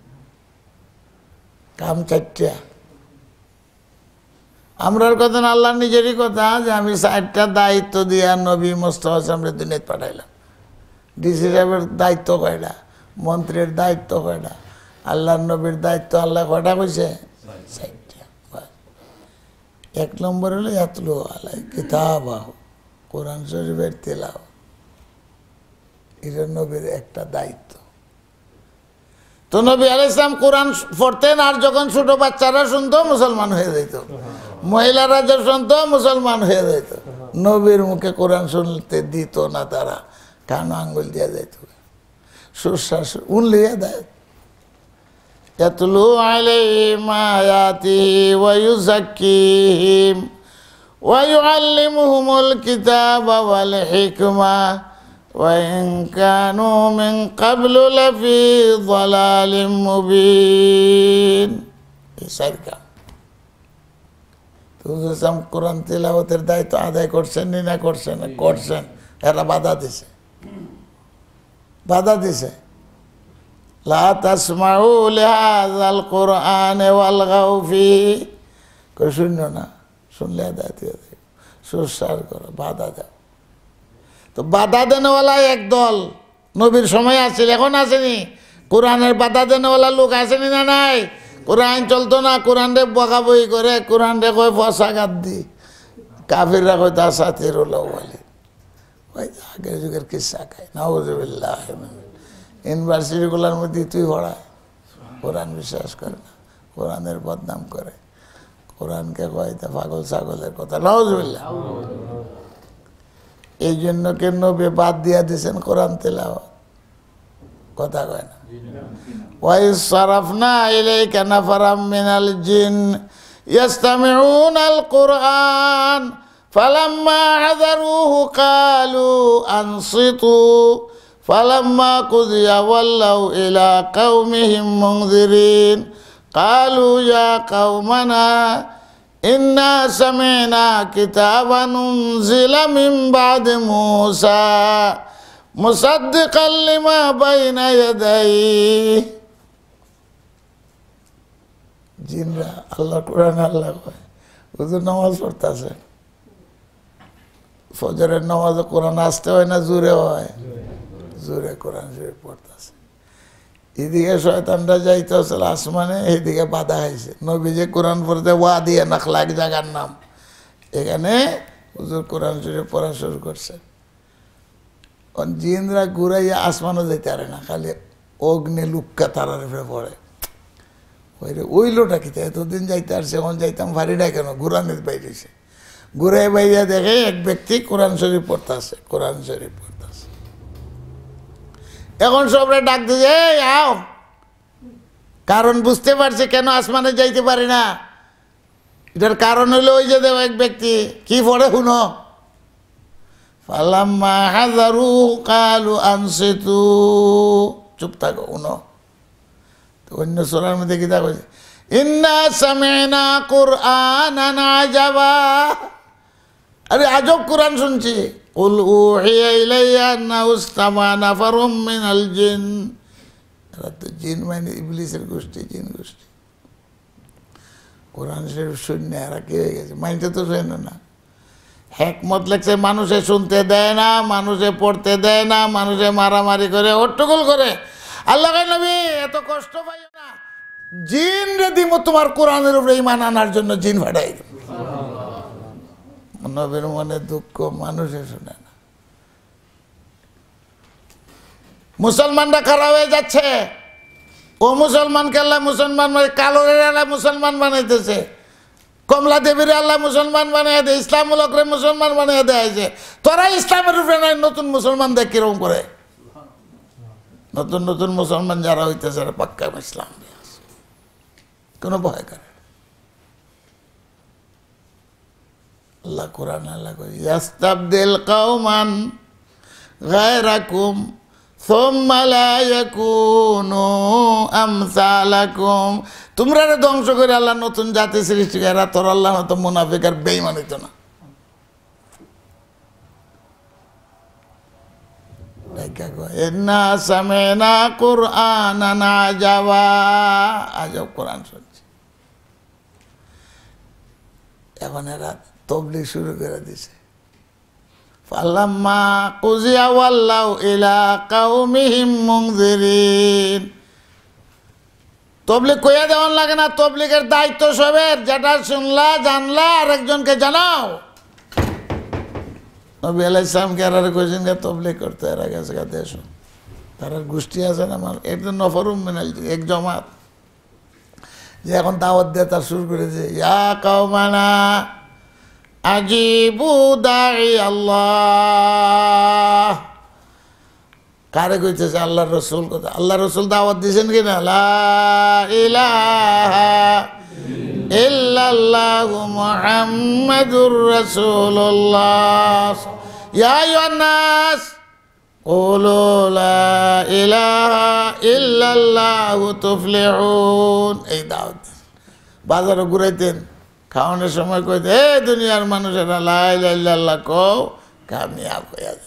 কাম চারটা। আমরার কথা না, আল্লাহর নিজেরই কথা যে আমি চারটা দায়িত্ব দিয়া নবী মুস্তাফা সামনে দুনিয়াত পাঠাইলাম। ডিসি সাহেবের দায়িত্ব কয়টা? মন্ত্রীর দায়িত্ব কয়টা? আল্লাহর নবীর দায়িত্ব আল্লাহ কয়টা কইছে? চারটা। বাস। এক নম্বর হলো ইয়াতলু আলাই কিতাবাহু, কোরআন শরীফের তেলাওয়াত। এটা নবীর একটা দায়িত্ব। তো নবী আলাইহিস সালাম কোরআন পড়তেন, আর যখন ছোট বাচ্চারা শুনতো, মুসলমান হয়ে যেত। মহিলারা যে শুনতো, মুসলমান হয়ে যেত। নবীর মুখে কোরআন শুনতে দিত না তারা, কানো আঙ্গুল দিয়ে যাইত। সুশ্বাস, উনলি হেদায়েত। يتلو عليهم آياته ويزكيهم ويعلمهم الكتاب والحكمة وإن كانوا من قبل لفي ضلال مبين. এই চাইর কাম। তো হুজুর সাহেব কোরআন তিলাওয়াতের দায়িত্ব আদায় করছেন নি না করছেন? করছেন। এরা বাধা দিছে, বাধা দিছে। لا تسمعوا لهذا القرآن والغوا فيه। কই শুনলো না, শুনলে হেদায়েত হয়ে যাবে। সুশ্বাস করো, বাধা দাও। তো বাধা দেনেওয়ালা এক দল, নবীর সময় আছিল, এখন আছেনি? কোরআনের বাধা দেনেওয়ালা লোক আছেনি না নাই? কোরআন চলতো না, কোরআনরে বকাবকি করে, কোরআনরে কয় ফসা গাদ্দি, কাফিররা কয় তা সাথে রোলাও বলে। ওই যে আগের যুগের কিসা খায়, নাউজুবিল্লাহ। ইউনিভার্সিটিগুলোর মধ্যে তুই পড়ায়, কোরআন বিশ্বাস করে না, কোরআনের বদনাম করে, কোরআনকে কয় তা পাগল ছাগলের কথা, নাউজুবিল্লাহ। এই জন্য কে নবী বাদ দিয়া দিছেন কোরআন তেলাওয়াত, কথা কয় না। وإذ صرفنا إليك نفرا من الجن يستمعون القرآن فلما حضروه قالوا أنصتوا فلما قضي ولوا إلى قومهم منذرين قالوا يا قومنا إنا سمعنا كتابا أنزل من بعد موسى مصدقا لما بين يديه. জিনরা, আল্লাহ কোরআনে আল্লাহ কয়, হুজুর নামাজ পড়তাছে, ফজরের নামাজে কোরআন আস্তে হয় না জোরে হয়? জোরে কোরআন শরীফ পড়তাছে। এদিকে শয়তানরা যাইতে আসলে আসমানে, এদিকে বাধা খাইছে। নবী যে কোরআন পড়তে ওয়াদি নাখলা এক জায়গার নাম, এখানে হুজুর কোরআন শরীফ পড়া শুরু করছে। অন জিনরা ঘুরাইয়া আসমানও যাইতে পারে না, খালি অগ্নি লুক্কা তারার উপরে পড়ে। ওই রে, ওই লোটা কিতা? এতদিন যাইতে পারছে, এখন যাইতাম পারি না কেন? ঘুরানির বাইরে হইছে। ঘুরে বাইরে দেখে এক ব্যক্তি কোরআন শরীফ পড়তাছে, কোরআন শরীফ পড়তাছে। এখন সবরে ডাক দিয়ে, "এই আও।" কারণ বুঝতে পারছে কেন আসমানে যাইতে পারি না। এটার কারণ হইলো ওই যে দেখো এক ব্যক্তি কি পড়ে হুনো, "ফালাম্মা হাযারু ক্বালু আনসিতু।" চুপ থাকো, হুনো। তো অন্য সূরার মধ্যে কিতা কইছে? "ইন্না সামি'না কুরআনান আজাবা।" আরে আজব কোরআন শুনছি। "কুল উহিয়া ইলাইয়া আন্নাহু ইসতামা'আ নাফারুম মিনাল জিন।" এরা তো জিন মানে ইবলিসের গোষ্ঠী, জিন গোষ্ঠী। কোরআন শরীফ শুনে এরা কি হয়ে গেছে? মাইন্ডে তো শুনে না। হেকমত লেখছে, মানুষে শুনতে দেয় না, মানুষে পড়তে দেয় না, মানুষে মারামারি করে, হট্টগোল করে। আল্লাহ কয়, "নবী, এত কষ্ট পাইও না, জিনরে দিমু তোমার কোরআনের উপরে ঈমান আনার জন্য, জিন পাঠাই দিমু।" নবীর মনে দুঃখ, মানুষে শুনে না। মুসলমানরা খারাপ হয়ে যাচ্ছে, ও মুসলমানকে আল্লায় মুসলমান বানাই, কালোরে আল্লায় মুসলমান বানাইতেছে, কমলা দেবীরে আল্লায় মুসলমান বানাই দে, ইসলাম মুলকরে মুসলমান বানাই দেয় যে, তোরা ইসলামের উপরে নাই, নতুন মুসলমান দেখ কিরকম করে। নতুন নতুন মুসলমান যারা হইতেছে, এরা পাক্কা ইসলাম নিয়ে আছে, কোনো ভয় করে না। আল্লাহ কোরআন আল্লাহ কই, "ইয়াস্তাবদিল কাওমান গায়রাকুম সুম্মা লা ইয়াকুনু আমসালাকুম।" তোমরারে ধ্বংস করে আল্লাহ নতুন জাতি সৃষ্টি করে, এরা তোর আল্লাহর মতো মুনাফিক আর বেঈমান হইতো না। দেখা গো, "ইন্না সামি'না কুরআনান আজাবা।" আজব কোরআন শুনছি। এখন এরা তবলিগ শুরু করে দিছে। "ফালাম্মা কুযিয়া ওয়াল্লাউ ইলা কাওমিহিম মুনযিরিন।" তবলিগ কইয়া দেওয়ান লাগে না, তবলিগের দায়িত্ব সবের, যেটা শুনলা, জানলা, আর একজনকে জানাও। নবী আলাইহিস সালামকে এরারে কইছেন যে তবলিগ করতে, এরা গেছে গা দেশো। তারার গোষ্ঠী আছে না, আমার একজন নফরুম মিনাল, এক জমাত, যে এখন দাওয়াত দিয়ে তার শুরু করে যে, "ইয়া কাওমানা আজিবু দাই আল্লাহ।" কারে কইতেছে? আল্লাহর রসুল কথা। আল্লাহর রসুল দাওয়াত দিছেন কি না? "লা ইলাহা ইল্লাল্লাহু মুহাম্মাদুর রাসূলুল্লাহ। ইয়া আইয়ুহান নাস, কুলু লা ইলাহা ইল্লাল্লাহু তুফলিহুন।" এই দাওয়াত। বাজারো ঘুরাইতেন, খাওয়ানোর সময় কইতে, "এ দুনিয়ার মানুষেরা, লা ইলাহা ইল্লাল্লাহ কও, কামিয়াব হইয়া যায়।"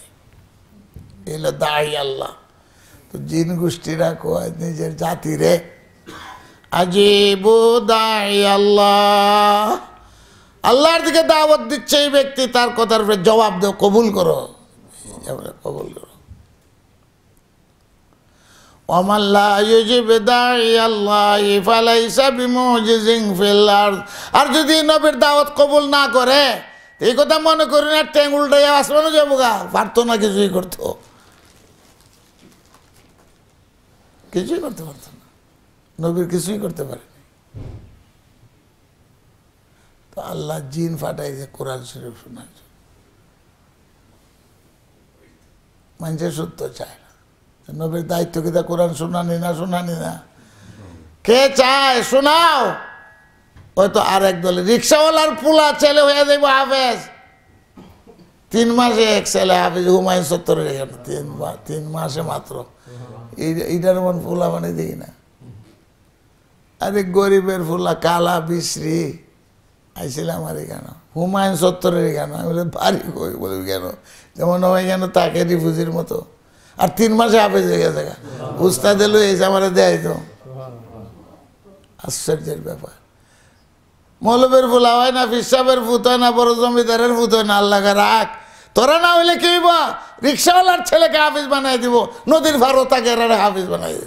এলো দাই আল্লাহ। তো জিন গোষ্ঠীরা কয় নিজের জাতিরে, "আজিবু দাই আল্লাহ।" আল্লাহর দিকে দাওয়াত দিচ্ছে এই ব্যক্তি, তার কথার উপরে জবাব দেও, কবুল করো। এবারে কবুল করো। "ওমান লা ইউজিব দাই আল্লাহি ফালাইসা বিমুজিজিন ফিল আরদ।" আর যদি নবীর দাওয়াত কবুল না করে, এই কথা মনে করি না, ঠ্যাং উল্টাইয়া আসমানো যাবো গা, পারতো না কিছুই করতো, কিছুই করতে পারতো না, নবীর কিছুই করতে পারেনি। তো আল্লাহ জিন পাঠাইছে কোরআন শরীফ শোনার জন্য। মানুষের সত্য চায় না। তো নবীর দায়িত্ব কিতা কোরআন শোনানি না, শোনানি না? কে চায় শোনাও? হয়তো আর এক দলে রিক্সাওয়ালার পোলা ছেলে হইয়া যাইব হাফেজ। তিন মাসে এক ছেলে হাফেজ হুমায়ুন চত্বরে গেল, তিন মা-, তিন মাসে মাত্র। এই, এইটার মন পোলা মানে দেখি না। আরে গরিবের ফুলা কালা বিশ্রী আইছিলাম আর এখানে, হুমায়ুন চত্বরের এখানে। আমি বলে, "বাড়ি কই?" বলে, "কেন?" যেমন হয় কেন তাকে রিফুজির মতো। আর তিন মাসে হাফেজ হয়ে গেছে গা। উস্তাদে লই এসে আমার দেয় তো। আশ্চর্যের ব্যাপার। মৌলবীর ফুলা হয় না, ফিসাবের ফুত হয় না, বড় জমিদারের ফুত হয় না, আল্লাহকে রাখ। তোরা না হইলে কি হইব? রিক্সাওয়ালার ছেলেকে হাফিজ বানাই দিব, নদীর পারো তাকে এরারে হাফিজ বানাই দিব।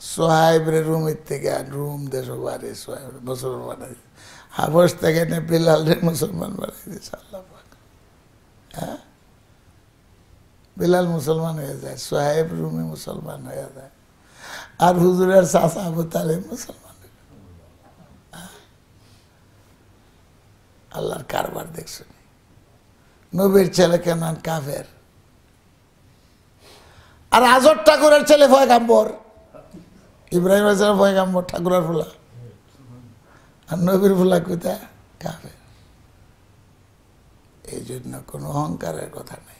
সোহাইবরে রুমের থেকে আর রুম দেশো বারে সোহাইবরে মুসলমান বানাই দিছে। হাবশ থেকে এনে বিলালরে মুসলমান বানাই দিছে আল্লাহ পাক। হ্যাঁ? বিলাল মুসলমান হয়ে যায়, সোহাইব রুমি মুসলমান হয়ে যায়, আর হুজুরের চাচা আবু তালেব মুসলমান হয়ে যায়। হ্যাঁ? আল্লাহর কারবার দেখছো নি? নবীর ছেলে কেনান কাফের, আর আজর ঠাকুরের ছেলে পয়গাম্বর। ইব্রাহিম আলাইহিস সালাম পয়গাম্বর, ঠাকুরের ফুলা, আর নবীর ফুলা কোথা? কাফের। এই জন্য কোনো অহংকারের কথা নেই।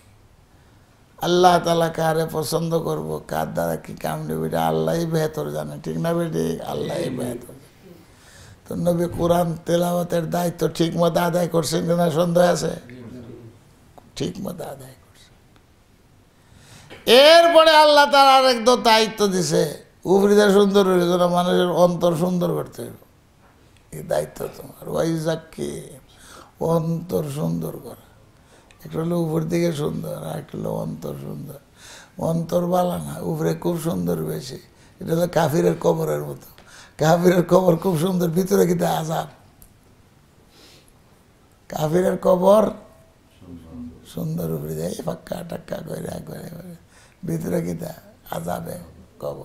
আল্লাহ তাআলা কারে পছন্দ করব, কার দ্বারা কি কাম নেব, এটা আল্লাহই বেহতর জানে, ঠিক না বেটি? আল্লাহই বেহতর জানে। তো নবী কোরআন তেলাওয়াতের দায়িত্ব ঠিক মতো আদায় করছেন কিনা সন্দেহ আছে? ঠিক মতো আদায় করছেন। এরপরে আল্লাহ তাআলা আরেক দো দায়িত্ব দিছে, উপরিটা সুন্দর হইলে যেন মানুষের অন্তর সুন্দর করতে হবে। এই দায়িত্ব তোমার। ওয়াইজাক্কি, অন্তর সুন্দর করা। একটা হলো উপর দিকে সুন্দর, আর একটা হলো অন্তর সুন্দর। অন্তর বালা না, উপরে খুব সুন্দর বেশি। এটা হলো কাফিরের কবরের মতো। কাফিরের কবর খুব সুন্দর, ভিতরে কিন্তু আজাব। কাফিরের কবর সুন্দর, উপরে যায় পাক্কা টাক্কা করে, করে, করে। ভিতরে কিতা? আযাবে কবর।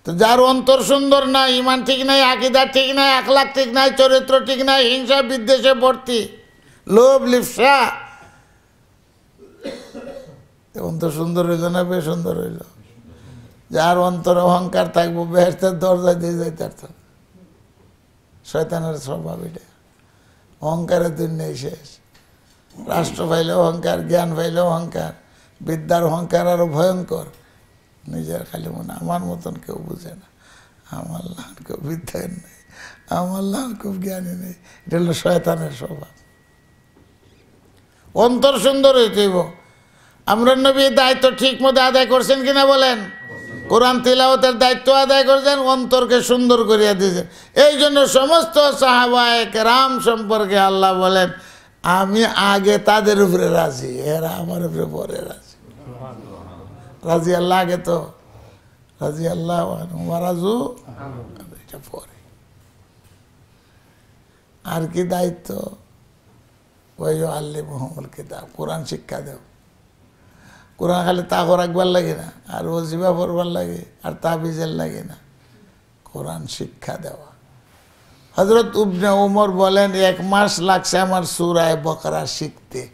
তো যার অন্তর সুন্দর নাই, ইমান ঠিক নাই, আকিদা ঠিক নাই, আখলাক ঠিক নাই, চরিত্র ঠিক নাই, হিংসা বিদ্বেষে ভর্তি, লোভ লিপ্সা, তো অন্তর সুন্দর হইল না বেসুন্দর হইল? যার অন্তরে অহংকার থাকবো, বেহেশতের দরজা দিয়া যাইতে পারতো না। শয়তানের স্বভাব এটা। অহংকারের দুনিয়াই শেষ। রাষ্ট্র পাইলে অহংকার, জ্ঞান পাইলে অহংকার, বিদ্যার অহংকার আরো ভয়ঙ্কর। নিজের খালি মনে, "আমার মতন কেউ বুঝে না, আমার লাখান কেউ বিদ্যান নাই, আমার লাখান খুব জ্ঞানী নেই।" এটা হলো শয়তানের স্বভাব। অন্তর সুন্দর হইতে হইব। আমরার নবী দায়িত্ব ঠিক মতো আদায় করছেন কিনা বলেন? কোরআন তিলাওয়াতের দায়িত্ব আদায় করছেন, অন্তরকে সুন্দর করিয়া দিয়েছেন। এই জন্য সমস্ত সাহাবায়ে কেরাম সম্পর্কে আল্লাহ বলেন, "আমি আগে তাদের উপরে রাজি, এরা আমার উপরে পরে রাজি।" রাজি আল্লাহ আগে তো, রাজি আল্লাহ আনহু ওয়া রাজু, এটা পরে। আর কি দায়িত্ব? ওয়া ইউআল্লিমুহুমুল কিতাব, কোরআন শিক্ষা দেও। কোরআন খালি তাকো রাখবার লাগে না, আর ওজিফা পড়বার লাগে, আর তাবিজের লাগে না, কোরআন শিক্ষা দেওয়া। হযরত ইবনে উমর বলেন, "এক মাস লাগছে আমার সূরায়ে বাকারা শিখতে।"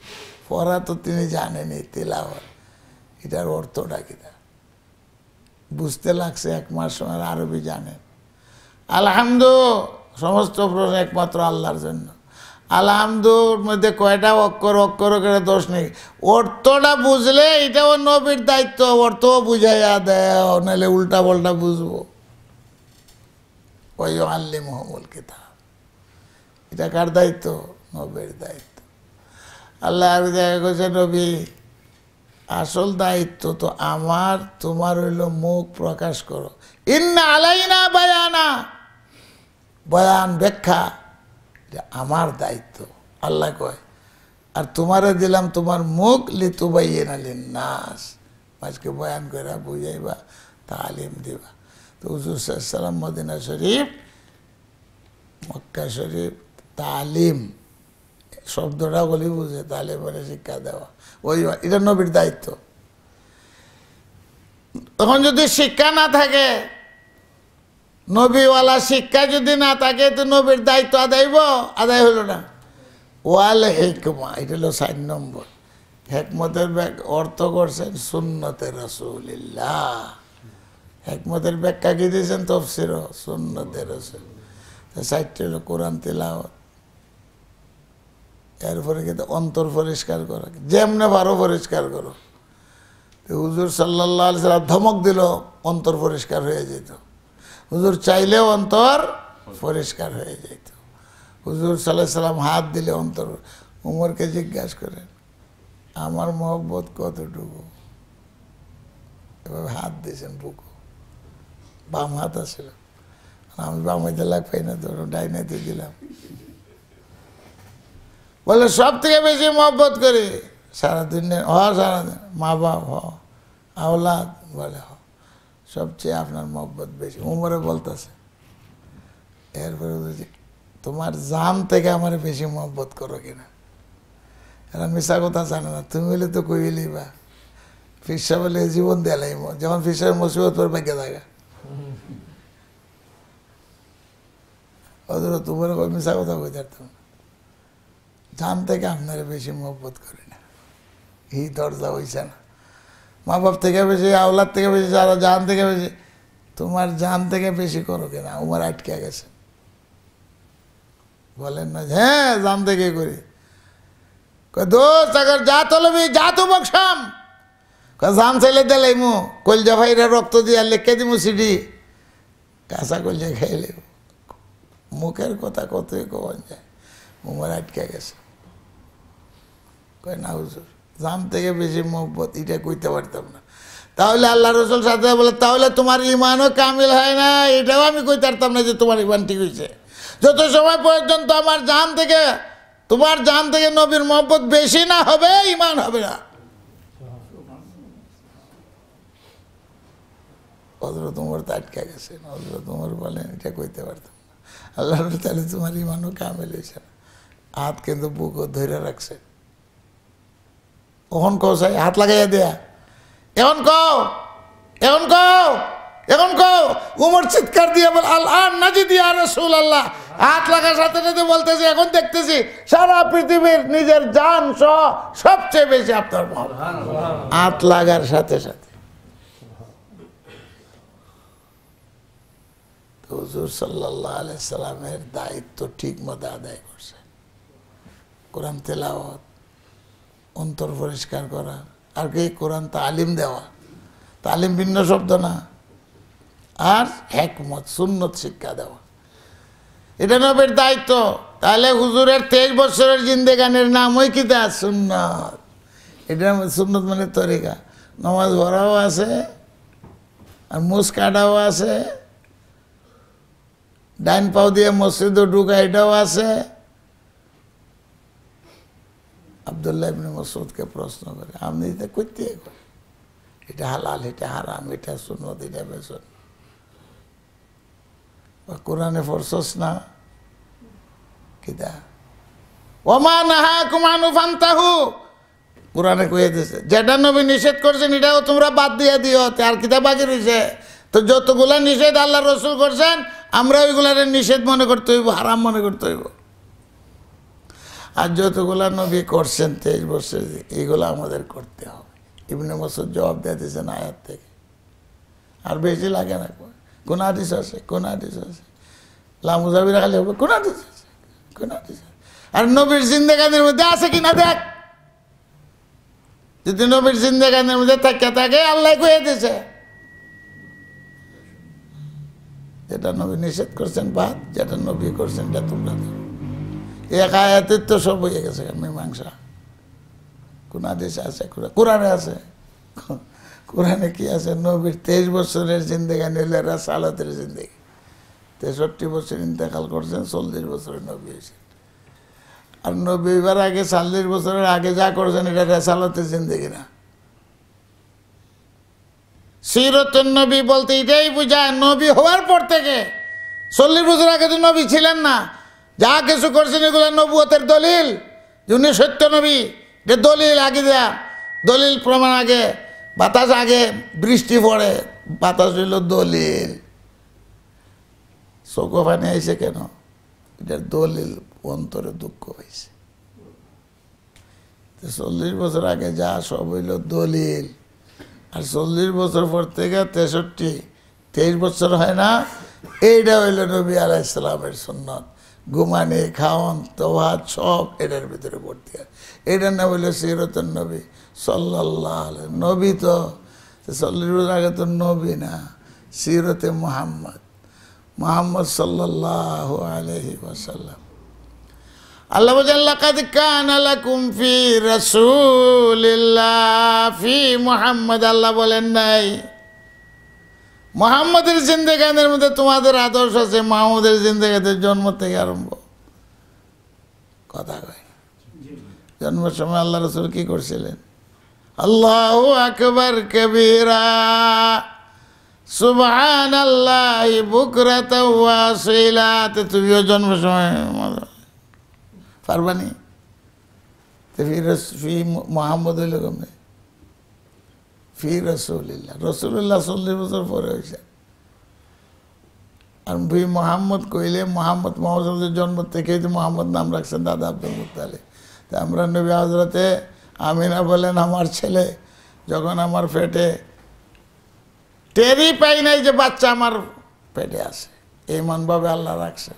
পড়া তো তিনি জানেনই, তিলাওয়াত, এটার অর্থটা কিতা? বুঝতে লাগছে এক মাস সময়, আরবি জানেন। আলহামদু, সমস্ত প্রশংসা একমাত্র আল্লাহর জন্য। আলহামদুর মধ্যে কয়টা অক্ষর, অক্ষর করে দোষ নেই। অর্থটা বুঝলে এটাও নবীর দায়িত্ব, অর্থও বুঝাইয়া দেও, নাহলে উল্টা পাল্টা বুঝবো। ওয়া ইউআল্লিমুহুমুল কিতাব। এটা কার দায়িত্ব? নবীর দায়িত্ব। আল্লাহ আরো জায়গায় কইছে, "নবী, আসল দায়িত্ব তো আমার, তোমার হইল মুখ প্রকাশ করো। ইন্না আলাইনা বায়ানা, বয়ান, ব্যাখ্যা, এটা আমার দায়িত্ব।" আল্লাহ কয়, "আর তোমারে দিলাম তোমার মুখ, লিতুবাইয়িনা লিন্নাস, আজকে বয়ান করা বুঝাইবা, তালিম দিবা।" তো হুজুর সাল্লাল্লাহু আলাইহি ওয়াসাল্লাম মদিনা শরীফ, মক্কা শরীফ, তালিম শব্দটা বলি বুঝে, তালিম মানে শিক্ষা দেওয়া, ওই, এটা নবীর দায়িত্ব। তখন যদি শিক্ষা না থাকে, নবীওয়ালা শিক্ষা যদি না থাকে, তো নবীর দায়িত্ব আদায় হইব? আদায় হইল না। ওয়াল হিকমা, এটা হলো চার নম্বর। হেকমতের ব্যাক-, অর্থ করছেন সুন্নতে রাসূলিল্লাহ। হেকমতের ব্যাখ্যা কি দিয়েছেন তফসিরও? সুন্নতে রাসূল। তো চারটে হলো কোরআন তিলাওয়াত, এরপরে কিন্তু অন্তর পরিষ্কার করা, যেমনে পারো পরিষ্কার করো। তো হুজুর সাল্লাল্লাহু আলাইহি সাল্লাম ধমক দিল, অন্তর পরিষ্কার হয়ে যেত। হুজুর চাইলেও অন্তর পরিষ্কার হয়ে যেত। হুজুর সাল্লাল্লাহু আলাইহি সাল্লাম হাত দিলে অন্তর। উমরকে জিজ্ঞাসা করেন, "আমার মহব্বত কতটুকু?" এভাবে হাত দিয়েছেন বুকো, বাম হাত আছিল, আর আমি বামাইতে লাগ পাই না, ধরো ডাইনাইতে দিলাম। বলে, "সব থেকে বেশি মহব্বত করি সারা দুনিয়া, হ, সারা দুনিয়া, মা বাপ, হ, আওলাদ।" বলে, "হ, সবচেয়ে আপনার মহব্বত বেশি।" উমরে বলতেছে, এরপরে বলছে, "তোমার জান থেকে আমার বেশি মহব্বত করো কিনা?" এরা মিছা কথা জানে না, তুমি হইলে তো কইলেই বা। ফিরসা বলে, "জীবন দিলাইমু, যখন ফিরসার মুসিবত পর বেগে জায়গা।" হযরত উমরে কয়, "মিছা কথা কইতে পারতাম না, জান থেকে আপনারে বেশি মহব্বত করি না, এই দরজা হইছে না। মা বাপ থেকে বেশি, আওলাদ থেকে বেশি, সারা জান থেকে বেশি, তোমার জান থেকে বেশি করো কিনা?" উমর আটকে গেছে, বলেন না যে, "হ্যাঁ, জান থেকে করি।" কয়, "দোস্ত, আগর যা তলবি, যা তো বকশাম।" কয়, "জান চাইলে দিলাইমু, কলজা ফাইরা রক্ত দিয়া লেখে দিমু চিঠি।" কাঁচা কলজা খাইলে মুখের কথা কতই কওয়া যায়। উমর আটকে গেছে, কয়, "না হুজুর, জান থেকে বেশি মহব্বত, এটা কইতে পারতাম না।" তাহলে আল্লাহ রসুল সাথে বলে, "তাহলে তোমার ইমানও কামিল হয় না, এটাও আমি কইতে পারতাম না যে তোমার ইমান ঠিক হইছে। যত সময় পর্যন্ত আমার জান থেকে, তোমার জান থেকে নবীর মহব্বত বেশি না হবে, ইমান হবে না।" হযরত উমর তো আটকে গেছে। হযরত উমর বলেন, "এটা কইতে পারতাম না।" আল্লাহ বলে, "তাহলে তোমার ইমানও কামিল হইছে না।" হাত কিন্তু বুকও ধরে রাখছে। কখন কও চাই হাত লাগাইয়া দেয়া, এখন কও, এখন কও, এখন কও। উমর চিৎকার দিয়া বলে, "আল আন নাজিদ ইয়া রাসূলুল্লাহ।" হাত লাগার সাথে সাথে বলতেছি, "এখন দেখতেছি সারা পৃথিবীর নিজের জান সহ সবচেয়ে বেশি আপনার মহব্বত।" হাত লাগার সাথে সাথে। তো হুজুর সাল্লাল্লাহু আলাইহি সাল্লামের দায়িত্ব ঠিক মতো আদায় করছে। কোরআন তেলাওয়াত, অন্তর পরিষ্কার করা, আর কি কোরআন তালিম দেওয়া। তালিম ভিন্ন শব্দ না, আর হেকমত, সুন্নত শিক্ষা দেওয়া, এটা নবীর দায়িত্ব। তাহলে হুজুরের তেইশ বছরের জিন্দেগানির নামই কিতা? সুন্নত। এটা সুন্নত মানে তরিকা। নামাজ পড়াও আছে, আর মুছ কাটাও আছে, ডাইন পাও দিয়া মসজিদো ঢুকা, এটাও আছে। আব্দুল্লাহ ইবনে মাসউদকে প্রশ্ন করে, "আপনি এটা করতে এখন? এটা হালাল, এটা হারাম, এটা সুন্নত, এটা বেসুন্নত। বা কোরআনে পড়ছস না? কিতা? ওয়া মা নাহাকুম আনহু ফান্তাহু।" কোরআনে কইয়া দিছে, যেটা নবী নিষেধ করছেন, এটাও তোমরা বাদ দিয়া দিও। তে আর কিতা বাকি রইছে? তো যতগুলা নিষেধ আল্লাহ রসুল করছেন, আমরা ওইগুলারে নিষেধ মনে করতে হইব, হারাম মনে করতে হইব। আর যতগুলা নবী করছেন তেইশ বছর, এগুলা আমাদের করতে হবে। ইবনে মাসউদ জবাব দিয়ে দিয়েছেন আয়াত থেকে। আর বেশি লাগে না। কোন হাদিস আছে? কোন হাদিস আছে? লামুজাবিরা খালি হবে, "কোন হাদিস আছে? কোন হাদিস আছে?" আর নবীর জিন্দেগানির মধ্যে আছে কিনা দেখ। যদি নবীর জিন্দেগানির মধ্যে থাকে, থাকে, আল্লাহ কয়ে দিছে, যেটা নবী নিষেধ করছেন বাদ, যেটা নবী করছেন এটা তোমরা ধরো। এই এক আয়াতের তো সব হয়ে গেছে মীমাংসা। কোন হাদিসে আছে? কোরআ-, কোরআনে আছে। কোরআনে কি আছে? নবীর তেইশ বছরের জিন্দেগানি হইল রেসালতের জিন্দেগি। তেষট্টি বছর ইন্তেকাল করছেন, চল্লিশ বছরে নবী হয়েছেন। আর নবী হইবার আগে, চল্লিশ বছরের আগে যা করছেন, এটা রেসালতের জিন্দেগি না। সিরতুন নবী বলতে এটাই বুঝায়, নবী হওয়ার পর থেকে চল্লিশ বছর আগে তো নবী ছিলেন না, যা কিছু করছেন এগুলো নবুয়তের দলিল, যে উনি সত্য নবী, এটা দলিল আগে দেয়া, দলিল প্রমাণ আগে। বাতাস আগে, বৃষ্টি পড়ে, বাতাস হইল দলিল। চোখে পানি আইছে কেন? এটার দলিল, অন্তরে দুঃখ হয়েছে। তো চল্লিশ বছর আগে যা সব হইল দলিল, আর চল্লিশ বছর পর থেকে তেষট্টি, তেইশ বছর হয় না, এইটা হইল নবী আলাইহিস সালামের সুন্নত। ঘুমানি, খাওন, তোয়াজ সব এটার ভিতরে ভর্তি আছে। এটার নাম হইল সিরতুন নবী সাল্লাল্লাহু আলাইহি। নবী তো, তো চল্লিশ বছর আগে তো নবী না, সিরতে মুহাম্মদ, মুহাম্মদ সাল্লাল্লাহু আলাইহি ওয়াসাল্লাম। আল্লাহ বলেন, "লাকাদ কানা লাকুম ফি রাসূলিল্লাহ, ফি মুহাম্মদ।" আল্লাহ বলেন নাই, "মুহাম্মদের জিন্দেগানির মধ্যে তোমাদের আদর্শ আছে, মুহাম্মদের জিন্দেগানিতে জন্ম থেকে আরম্ভ।" কথা কয়। জন্মের সময় আল্লাহ রসুল কি করছিলেন? আল্লাহু আকবার কবিরা, সুবহানাল্লাহি বুকরাতাও ওয়া আসীলা। তে তুমিও জন্মের সময় পারবানি? তে ফি রস-, ফি মু-, মুহাম্মদ হইল কেমনে? ফি রাসূলিল্লাহ। রাসূলুল্লাহ চল্লিশ বছর পরে হয়েছে। আর ফি মোহাম্মদ কইলে মোহাম্মদ, মোহাম্মদ সাল্লাল্লাহু আলাইহি ওয়াসাল্লামের জন্ম থেকেই তো মোহাম্মদ নাম রাখছেন দাদা আব্দুল মুত্তালিব। তা আমরা নবী হযরতে আমিনা বলেন, "আমার ছেলে যখন আমার পেটে, টেরই পাই নাই যে বাচ্চা আমার পেটে আছে।" এমনভাবে আল্লাহ রাখছেন।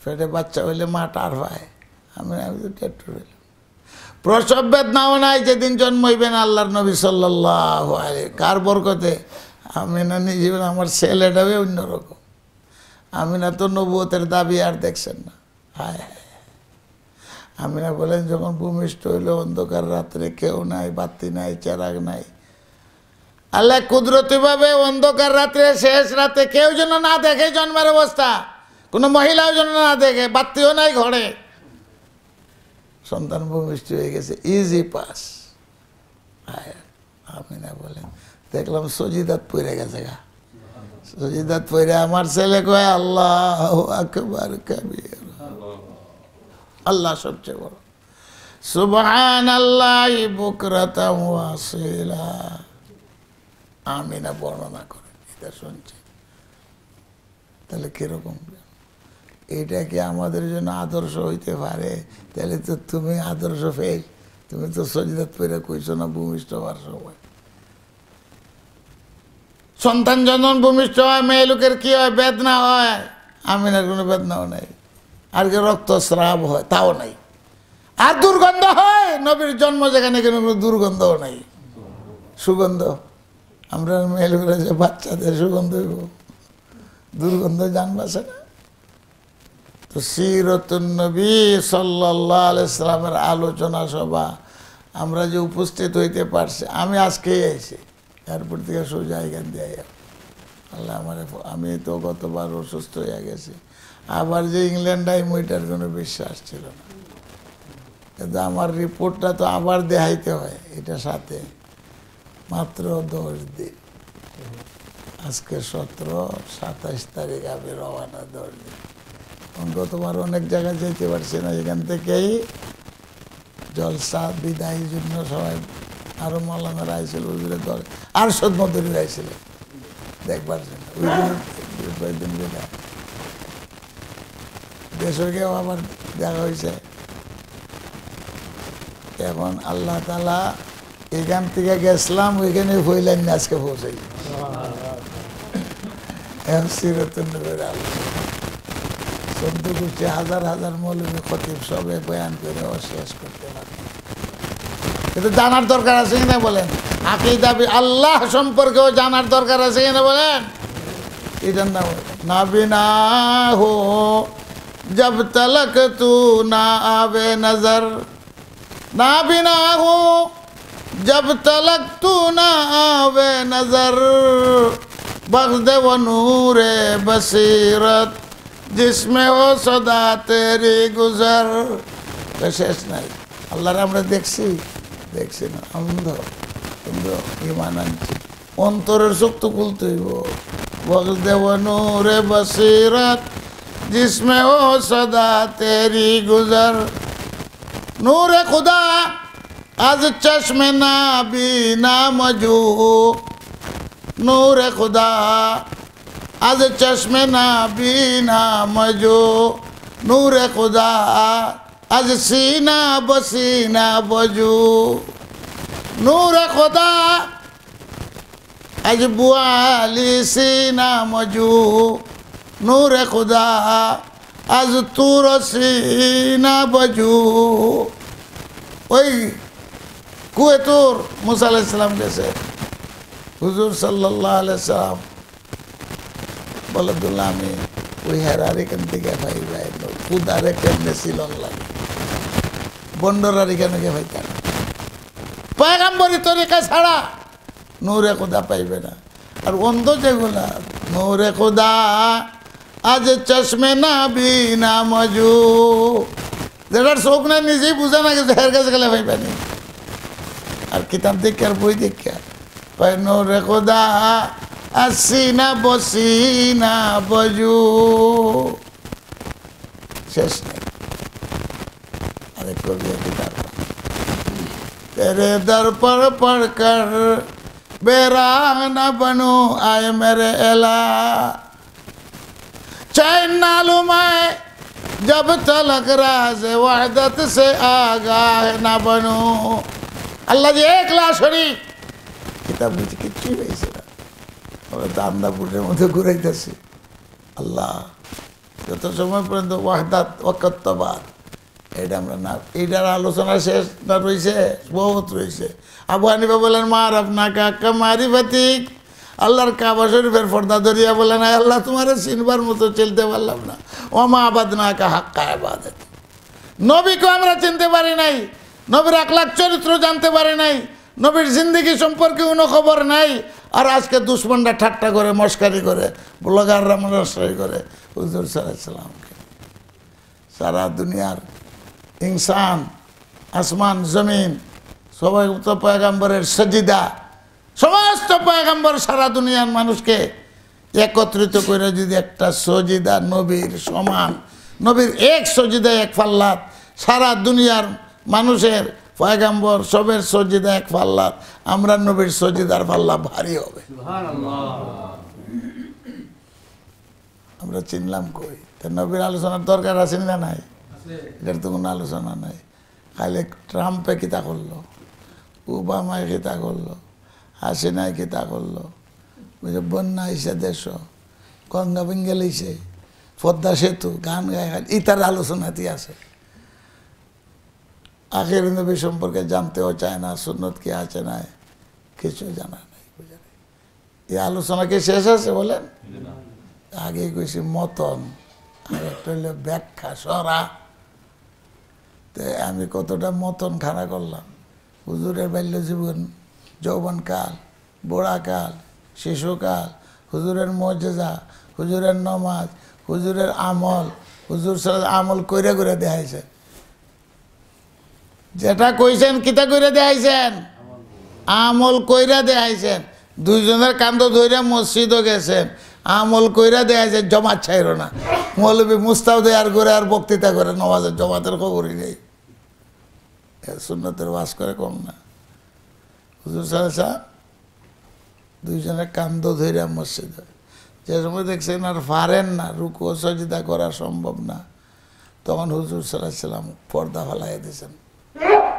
পেটে বাচ্চা হইলে মা টের পায়। আমি, আমি তো টের টুর হইলাম। প্রসব বেদনাও নাই যেদিন জন্ম হইবেন আল্লাহর নবী সাল্লাল্লাহু আলাইহি। কার বরকতে? আমিনা নিজে বলেন, "আমার ছেলেটাও অন্যরকম।" আমিনা তো নবুয়তের দাবি আর দেখছেন না। হায় হায়। আমিনা বলেন, "যখন ভূমিষ্ঠ হইল, অন্ধকার রাত্রে, কেউ নাই, বাতি নাই, চেরাগ নাই।" আল্লাহ কুদরতিভাবে অন্ধকার রাত্রে, শেষ রাতে কেউ যেন না দেখে জন্মের অবস্থা, কোনো মহিলাও যেন না দেখে, বাতিও নাই ঘরে। সন্তান ভূমিষ্ঠ হয়ে গেছে, ইজি পাস। আয়, আমিনা বলেন, "দেখলাম সজিদাত পড়ে গেছে গা।" সজিদাত পড়ে আমার ছেলে কয়, "আল্লাহু আকবার কবির।" আল্লাহ সবচেয়ে বড়। সুবহানাল্লাহি বুকরাতাও ওয়া আসীলা। আমিনা বর্ণনা করে, এটা শুনছি। তাহলে কিরকম? এটা কি আমাদের জন্য আদর্শ হইতে পারে? তাহলে তো তুমি আদর্শ ফেল। তুমি তো সজিদাত পড়ে কইছো না ভূমিষ্ঠ হওয়ার সময়। সন্তান যখন ভূমিষ্ঠ হয়, মেয়ে লোকের কি হয়? বেদনা হয়। আমিনার কোনো বেদনাও নাই। আর কি রক্তস্রাব হয়, তাও নাই। আর দুর্গন্ধ হয়, নবীর জন্ম যেখানে, কোনো কোনো দুর্গন্ধও নাই, সুগন্ধ। আমরা মেয়ে লোকেরা যে বাচ্চাদের সুগন্ধ হইব, দুর্গন্ধ জান বাঁচে না। তো সিরতুন নবী সাল্লাল্লাহু আলাইহি সাল্লামের আলোচনা সভা আমরা যে উপস্থিত হইতে পারছি, আমি আজকেই আইছি, এয়ারপোর্ট থেকে সোজা এখান দিয়ে আইয়া। আল্লাহ আমারে ফ-, আমি তো গতবার অসুস্থ হইয়া গেছি, আবার যে ইংল্যান্ড আইমু, এটার কোনো বিশ্বাস ছিল না, কিন্তু আমার রিপোর্টটা তো আবার দেখাইতে হয়, এটা সাথে। মাত্র দশ দিন, আজকে সতেরো, সাতাইশ তারিখ আমি রওয়ানা, দশ দিন। এখন গতবার অনেক জায়গায় যেতে পারছি না, এখান থেকেই জলসা বিদায় জন্য সবাই, আরো মৌলানারা আইছিল, হুজুরের দল, আর সদ মদুরি আইছিল দেখবার জন্য। ওই দিন, কয়েকদিন বিদায়, দেশে গিয়েও আবার দেখা হয়েছে। এখন আল্লাহ তাআলা এখান থেকে গেছিলাম, ওইখানে হইলেন না, আজকে পৌঁছাই। এখন সিরতুন নবীর আলোচনা। চোদ্দ গোষ্ঠী, হাজার হাজার মৌলভী খতিব সবে বয়ান করে ও শেষ করতে পারে। এটা জানার দরকার আছে কিনা বলেন? আকিদা বি-, আল্লাহ সম্পর্কেও জানার দরকার আছে কিনা বলেন? এটা না, নাবিনা হো জব তলক তু না আবে নজর, নাবিনা হো জব তলক তু না আবে নজর, বখশ দে ও নূরে বসিরত জিসমে হো সদা তেরি গুজর। তো শেষ নাই। আল্লাহরে আমরা দেখছি? দেখছি না, অন্ধ, কিন্তু ইমান আনছি। অন্তরের চোখ তো খুলতে হইব। বখশ দে ও নূরে বসিরত জিসমে হো সদা তেরি গুজর। নূরে খুদা আজ চশমে নাবিনা মজু, নূরে খুদা আজ চশমে নাবিনা মজু, নূরে খুদা আজ সিনা বসিনা বজু, নূরে খুদা আজ বুয়ালি সিনা মজু, নূরে খুদা আজ তুর সিনা বজু। ওই কুয়ে তুর মুসা আলাইহিস সালাম গেছে, হুজুর সাল্লাল্লাহু আলাইহি সাল্লাম বলে, "দুল্লা, আমি ওই হেরার এখান থেকে পাই যায় না, খুদারে কেমনে সিলন লাগে, বন্ডরার এখানে গিয়ে পাইতাম না। পয়গাম্বরি তরিকা ছাড়া নূরে খুদা পাইবে না।" আর অন্ধ যেগুলা, নূরে খুদা আজ চশমে নাবিনা মজু, যেটার চোখ নাই, নিজেই বুঝে না কিছু, হের কাছে গেলে পাইবে নি। আর কিতাব দেখে আর বই দেখে আর পায়, নূরে খুদা আজ সিনা বসিনা বজু। শেষ নাই। আরেক কবি আছে তার, তেরে দর পর পড় কর বেরাহ না বনু আয় মেরে এলা, চৈন না লু মায় জব তলক রাজ ওয়াহদত সে আগাহ না বনু। আল্লাহ যে একলা শরিক, কিতাব বুঝে কিচ্ছুই পাইছে না। আমরা তো আন্ধাপুরের মধ্যে ঘুরাইতেছি। আল্লাহ, যত সময় পর্যন্ত ওয়াহদাত, ওয়াকাত্তাবাদ, এটা আমরা না, এটার আলোচনা শেষ না রইছে, বহুত রইছে। আবু হানিফা বলেন, "মা আরাফনাকা হাক্কা মারিফাতিক।" আল্লাহর কাবা শরীফের পর্দা ধরিয়া বলেন, "আয় আল্লাহ, তোমারে চিনবার মতো চিনতে পারলাম না। ওয়া মা আবাদনাকা হাক্কা ইবাদাতিক।" নবীকে আমরা চিনতে পারি নাই, নবীর আখলাক চরিত্র জানতে পারি নাই, নবীর জিন্দেগি সম্পর্কে কোনো খবর নাই। আর আজকে দুশমনরা ঠাট্টা করে, মস্কারি করে, ব্লগাররা মস্কারি করে হুজুর সাল্লাল্লাহু আলাইহি ওয়াসাল্লামকে। সারা দুনিয়ার ইনসান, আসমান, জমিন, সমস্ত পয়গাম্বরের সজিদা, সমস্ত পয়গাম্বর সারা দুনিয়ার মানুষকে একত্রিত করে যদি একটা সজিদা নবীর সমান, নবীর এক সজিদা এক পাল্লাত সারা দুনিয়ার মানুষের, পয়গাম্বর সবের সজিদা এক পাল্লা, আমরার নবীর সজিদার পাল্লা ভারী হবে। আমরা চিনলাম কই? তা নবীর আলোচনার দরকার আছে না নাই? এটার তো কোনো আলোচনা নাই। খালি ট্রাম্পে কিতা করলো, ওবামায় কিতা করলো, হাসিনায় কিতা করলো, ওই যে বন্যা আইছে দেশ, গঙ্গা ভেঙে লইছে, পদ্মা সেতু, গান গায়, খালি ইতার আলোচনাতেই আছে। আখের নবী সম্পর্কে জানতেও চায় না, সুন্নত কি আছে নাই, কিছু জানা নাই, বুঝে নাই। এই আলোচনা কি শেষ আছে বলেন? আগে কইছি মতন, আর একটা হইলো ব্যাখ্যা, সরা। তে আমি কতটা মতন খাড়া করলাম, হুজুরের বাল্য জীবন, যৌবনকাল, বুড়াকাল, শিশুকাল, হুজুরের মজেজা, হুজুরের নমাজ, হুজুরের আমল, হুজুর সাল্লাল্লাহু আলাইহি ওয়াসাল্লাম আমল কইরা কইরা দেখাইছে। যেটা কইছেন, কিতা কইরা দেখাইছেন? আমল কইরা দেখাইছেন। দুইজনের কান্দো ধইরা মসজিদও গেছেন, আমল কইরা দেখাইছেন। জমাত ছাইরো না। মৌলভী মুস্তাফদে আর করে আর বক্তৃতা করে, নমাজের জমাতের খবরই নেই। এ সুন্নতের ওয়াজ করে কম না। হুজুর সাল্লাল্লাহু আলাইহি ওয়াসাল্লাম দুইজনে কান্দো ধইরা মসজিদে, যে সময় দেখছেন আর পারেন না, রুকু সজিদা করা সম্ভব না, তখন হুজুর সাল্লাল্লাহু আলাইহি ওয়াসাল্লাম পর্দা ফালাই দিয়েছেন।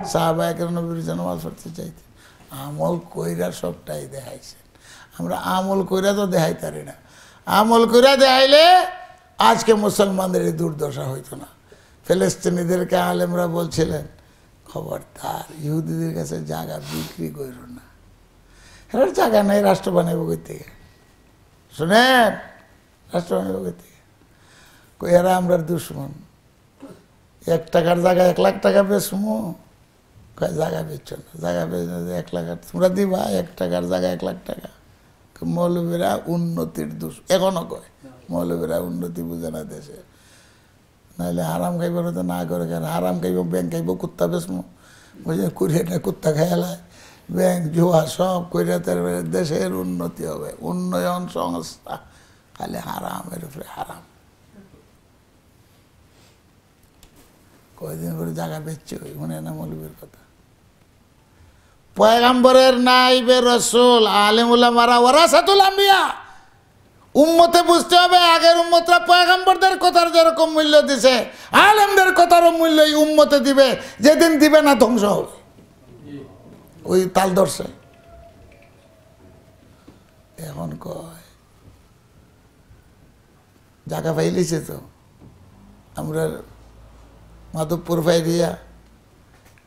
সাহাবা একরাম নবীর জানাজা পড়তে চাইতেন, আমল কইরা সবটাই দেখাইছেন। আমরা আমল কইরা তো দেখাইতারি না, আমল কইরা দেখাইলে আজকে মুসলমানদের এই দুর্দশা হইতো না। ফিলিস্তিনিদেরকে আলেমরা বলছিলেন, "খবরদার, ইহুদিদের কাছে জায়গা বিক্রি করো না, এরার জায়গা নাই, রাষ্ট্র বানাইব কই থেকে?" শুনেন, রাষ্ট্র বানাইব কই থেকে? কই, "এরা আমরার দুশমন, এক টাকার জায়গা এক লাখ টাকা বেচমু।" কয়, "জায়গা বেচো না, জায়গা বেচো না, এক লাখ আর তোমরা দিবা, এক টাকার জায়গা এক লাখ টাকা।" মৌলভীরা উন্নতির দুশ-, এখনো কয়, "মৌলভীরা উন্নতি বুঝে না দেশে।" নাইলে হারাম খাইবার তো না করে, কারণ হারাম খাইব, ব্যাংক খাইব, কুত্তা বেচমু, ওই যে কুড়িয়ে না কুত্তা খাইলায়, ব্যাংক, জুয়া সব করে তার দেশের উন্নতি হবে, উন্নয়ন সংস্থা, খালি হারামের উপরে হারাম। কয়দিন করে জায়গা বেচছে, ওই মনে না মৌলভীর কথা। পয়গাম্বরের নাইবে রসুল, আলেম উলামারা ওয়ারাসাতুল আম্বিয়া। উম্মতে বুঝতে হবে, আগের উম্মতরা পয়গাম্বরদের কথার যেরকম মূল্য দিছে, আলেমদের কথারও মূল্য এই উম্মতে দিবে। যেদিন দিবে না, ধ্বংস হবে। ওই তাল ধরছে। এখন কয়, জায়গা পাইলিছে তো। আমরা মাধবপুর ফাইরিয়া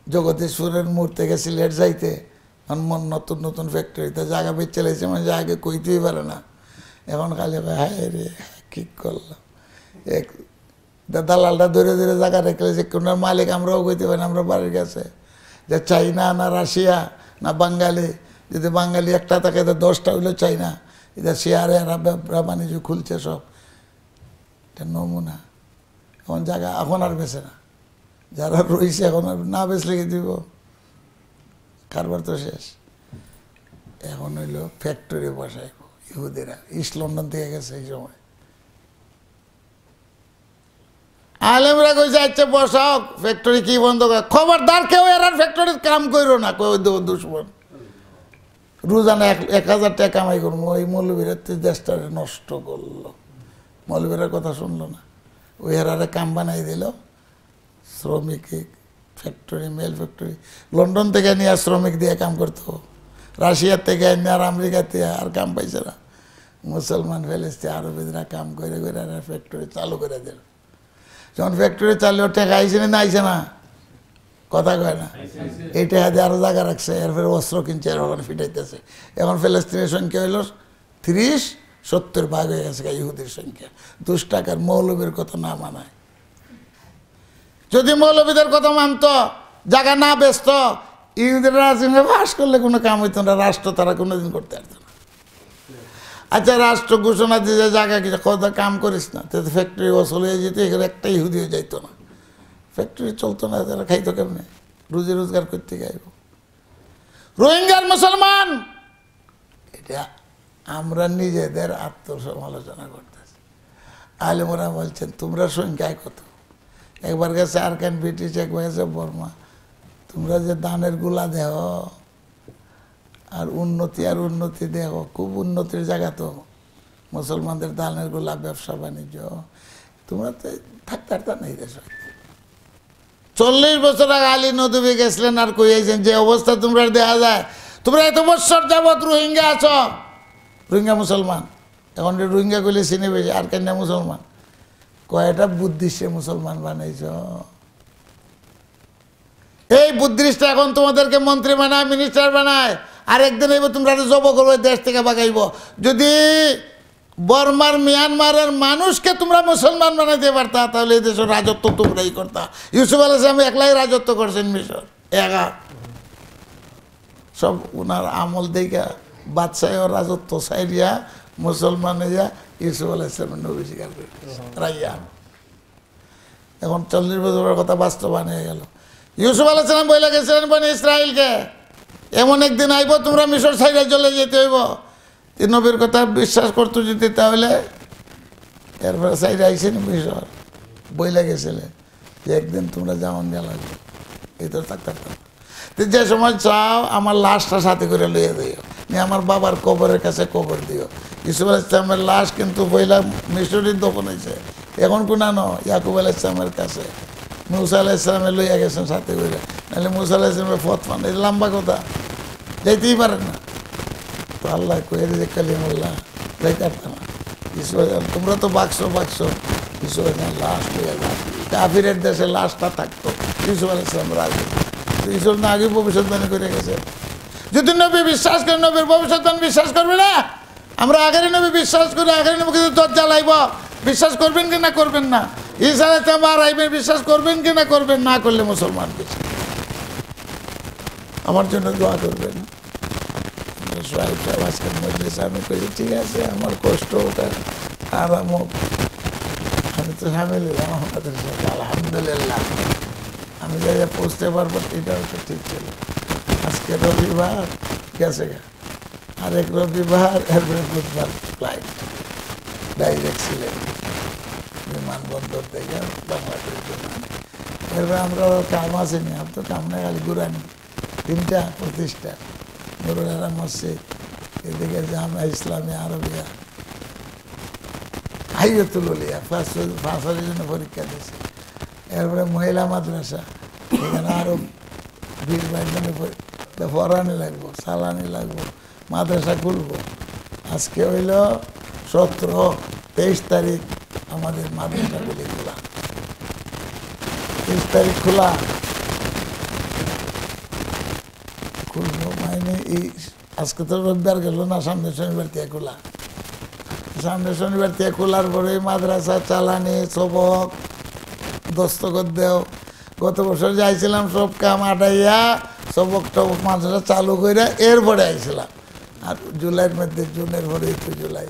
জগদীশ্বরের মোড় থেকে সিলেট যাইতে, এখন মন নতুন নতুন ফ্যাক্টরিতে জায়গা বেচে লাইছে, মানে আগে কইতেই পারে না। এখন খালি কয়, "হায় রে, কি করলাম?" এক দা-, দালালটা ধরে ধরে জায়গা রেখে লাইছে, কোন মালিক আমরাও কইতে পারি না, আমরা বাড়ির কাছে। যে চাইনা না রাশিয়া না বাঙালি, যদি বাঙালি একটা থাকে, তো দশটা হইলো চাইনা। এটা শেয়ারে আর ব্যবসা বাণিজ্য খুলছে সব। এটা নমুনা। এখন জায়গা এখন আর বেচে না, যারা রইছে এখন আর না বেচলে কি দিব? কারবার তো শেষ। এখন হইলো ফ্যাক্টরি বসাইব ইহুদিরা, ইস্ট লন্ডন থেকে গেছে এই সময়। আলেমরা কইছে, "আচ্ছা, বসাও, ফ্যাক্টরি কি বন্ধ করে?" "খবরদার, কেউ এরার ফ্যাক্টরিত কাম করো না," কই, "ওই দু-, দুশমন।" রোজানা এক, এক হাজার টাকা কামাই করবো, ওই মৌলভীরা তো দেশটারে নষ্ট করলো। মৌলভীরা কথা শুনলো না, ওই এরারে কাম বানাই দিল। শ্রমিক, ফ্যাক্টরি, মেল ফ্যাক্টরি, লন্ডন থেকে নিয়ে শ্রমিক দিয়ে কাম করতো, রাশিয়া থেকে নিয়ে আর আমেরিকা থেকে আর কাম পাইছে না। মুসলমান, ফিলিস্তিন, আরবিরা কাম করে করে আর ফ্যাক্টরি চালু করে দিল। যখন ফ্যাক্টরি চালু, টেকা আইছে না, আইছে না? কথা কয় না। এই টেকা দিয়ে আরো জায়গা রাখছে, এরপরে অস্ত্র কিনছে, এর ওখানে ফিটাইতেছে। এখন ফিলিস্তিনের সংখ্যা হইল ত্রিশ, সত্তর ভাগ হয়ে গেছে গা ইহুদির সংখ্যা। দুষ্টাকার মৌলবীর কথা না মানায়। যদি মৌলবীদের কথা মানতো, জায়গা না বেচতো, ইহুদিরা রাজনীতি পাশ করলে কোনো কাম হইতো না, রাষ্ট্র তারা কোনোদিন করতে পারতো না। আচ্ছা, রাষ্ট্র ঘোষণা দিয়ে যে জায়গা কিছু কথা কাম করিস না, তো ফ্যাক্টরি অচল হয়ে যেত, এখানে একটা ইহুদিও যাইতো না, ফ্যাক্টরি চলতো না, তারা খাইতো কেমনে? রুজি রোজগার করতে গাইব। রোহিঙ্গার মুসলমান, এটা আমরা নিজেদের আত্মসমালোচনা করতেছি। আলেমরা বলছেন, "তোমরা সংখ্যায় কত?" একবার গেছে আরকান ব্রিটিশ, একবার গেছে বর্মা, তোমরা যে ধানের গুলা দেও, আর উন্নতি আর উন্নতি দেখো, খুব উন্নতির জায়গা তো মুসলমানদের ধানের গুলা, ব্যবসা বাণিজ্য। তোমরা তো থাকতে পারতা না এই দেশো। চল্লিশ বছর আগে আলী নদভী গেছিলেন আর কইয়াছেন, "যে অবস্থা তোমরা দেখা যায়, তোমরা এত বছর যাবত রোহিঙ্গা আছো, রোহিঙ্গা মুসলমান, এখন যে রোহিঙ্গা কইলে চিনি বেশি, আর কেন মুসলমান, কয়টা বুদ্ধিস্টে মুসলমান বানাইছ?" এই বুদ্ধিস্ট এখন তোমাদেরকে মন্ত্রী বানায়, মিনিস্টার বানায়, আর একদিন অইব তোমরা জব করবে, দেশ থেকে বাগাইব। যদি বর্মার, মিয়ানমারের মানুষকে তোমরা মুসলমান বানাইতে পারতা, তাহলে এই দেশের রাজত্ব তোমরাই করতা। ইউসুফ আলাইহিস সালাম একলাই রাজত্ব করছেন মিশর, একা। সব ওনার আমল দেখা বাদশাহ রাজত্ব সাইরিয়া মুসলমান হইয়া ইউসুফ আলাইহিস সালামের নবী স্বীকার করে, রাইয়া। এখন চল্লিশ বছরের কথা বাস্তবায়ন হয়ে গেল। ইউসুফ আলাইহিস সালাম বইলা গেছিলেন বনি ইসরাইলকে, "এমন একদিন আইব, তোমরা মিশর ছাইড়া চলে যেতে হইব।" এই নবীর কথা বিশ্বাস করতো যদি, তাহলে এরপরে ছাইড়া আইসেন মিশর, বইলা গেছিলেন যে, "একদিন তোমরা যেমন গেলা, এই তো থাকতে পারতাম।" তো যে সময় চাও, আমার লাশটা সাথে করে লইয়া যাইও, নিয়ে আমার বাবার কবরের কাছে কবর দিও। ইউসুফ আলাইহিস সালামের লাশ কিন্তু পয়লা মিশরই দফন হয়েছে, এখন কোনানো? ইয়াকুব আলাইহিস সালামের কাছে। মুসা আলাইহিস সালামে লইয়া গেছেন সাথে করে, নাহলে মুসা আলাইহিস সালামের পথ পান, এই লম্বা কথা, যাইতেই পারেন না। তো আল্লাহ কইরে যে, "কালিমুল্লাহ, যাইতে পারতাম না।" ইউসুফ আলাইহিস সালাম, "তোমরা তো বাক্স, বাক্স।" ইউসুফ আলাইহিস সালাম লাশ লইয়া যান। কাফিরের দেশে লাশটা থাকতো, ইউসুফ আলাইহিস সালাম রাজি। তো ইউসুফ না আগে ভবিষ্যৎবাণী করে গেছে, যদি নবী বিশ্বাস করে, নবীর ভবিষ্যৎবাণী বিশ্বাস করবে না? আমরা আগের নবী বিশ্বাস করি, আগের নবী কিন্তু দজ্জাল আইব, বিশ্বাস করবেন কি না করবেন না? ঈসা আলাইহিস সালাম আর আইবেন, বিশ্বাস করবেন কি না করবেন? না করলে মুসলমান বেশি। আমার জন্য দোয়া করবেন। সোহাইব সাহেব আজকের মজলিসে আমি কইছি, "ঠিক আছে, আমার কষ্ট হোক আর আরাম হোক, আমি তো সামিল হইলাম আপনাদের সাথে, আলহামদুলিল্লাহ।" আমি যাই পৌঁছতে পারবো, এটাও তো ঠিক ছিল। আজকে রবিবার গেছে গা, আরেক রবিবার, এরপরে বুধবার ফ্লাইট, ডাইরেক্ট সিলেট বিমানবন্দর থেকে বাংলাদেশ বিমান। এরপরে আমরা কাম আছে নি, আর তো কাম নাই, খালি ঘুরানি। তিনটা প্রতিষ্ঠান, নুরুল আলম মসজিদ, এদিকে জামে ইসলামে আরবিয়া, হাইয়াতুল আউলিয়া, পাঁচ, পাঁচ হাজার জন্য পরীক্ষা দিয়েছে। এরপরে মহিলা মাদ্রাসা, এখানে আরো বিশ বাইশ জনের পরীক্ষা, পড়ানি লাগবো, চালানি লাগবো, মাদ্রাসা খুলবো। আজকে হইল সতেরো, তেইশ তারিখ আমাদের মাদ্রাসাগুলি খোলা, তেইশ তারিখ খোলা। খুলবো মানে এই, আজকে তো রবিবার গেল না, সামনে শনিবার থেকে খোলা। সামনে শনিবার থেকে খোলার পরে মাদ্রাসা চালানি, সবক, দস্তখত দেও। গত বছর যাইছিলাম, সব কাম আটাইয়া সবক টবক মাদ্রাসা চালু করে এরপরে আইছিলাম। আর জুলাইর মধ্যে, জুনের পরে তো জুলাই।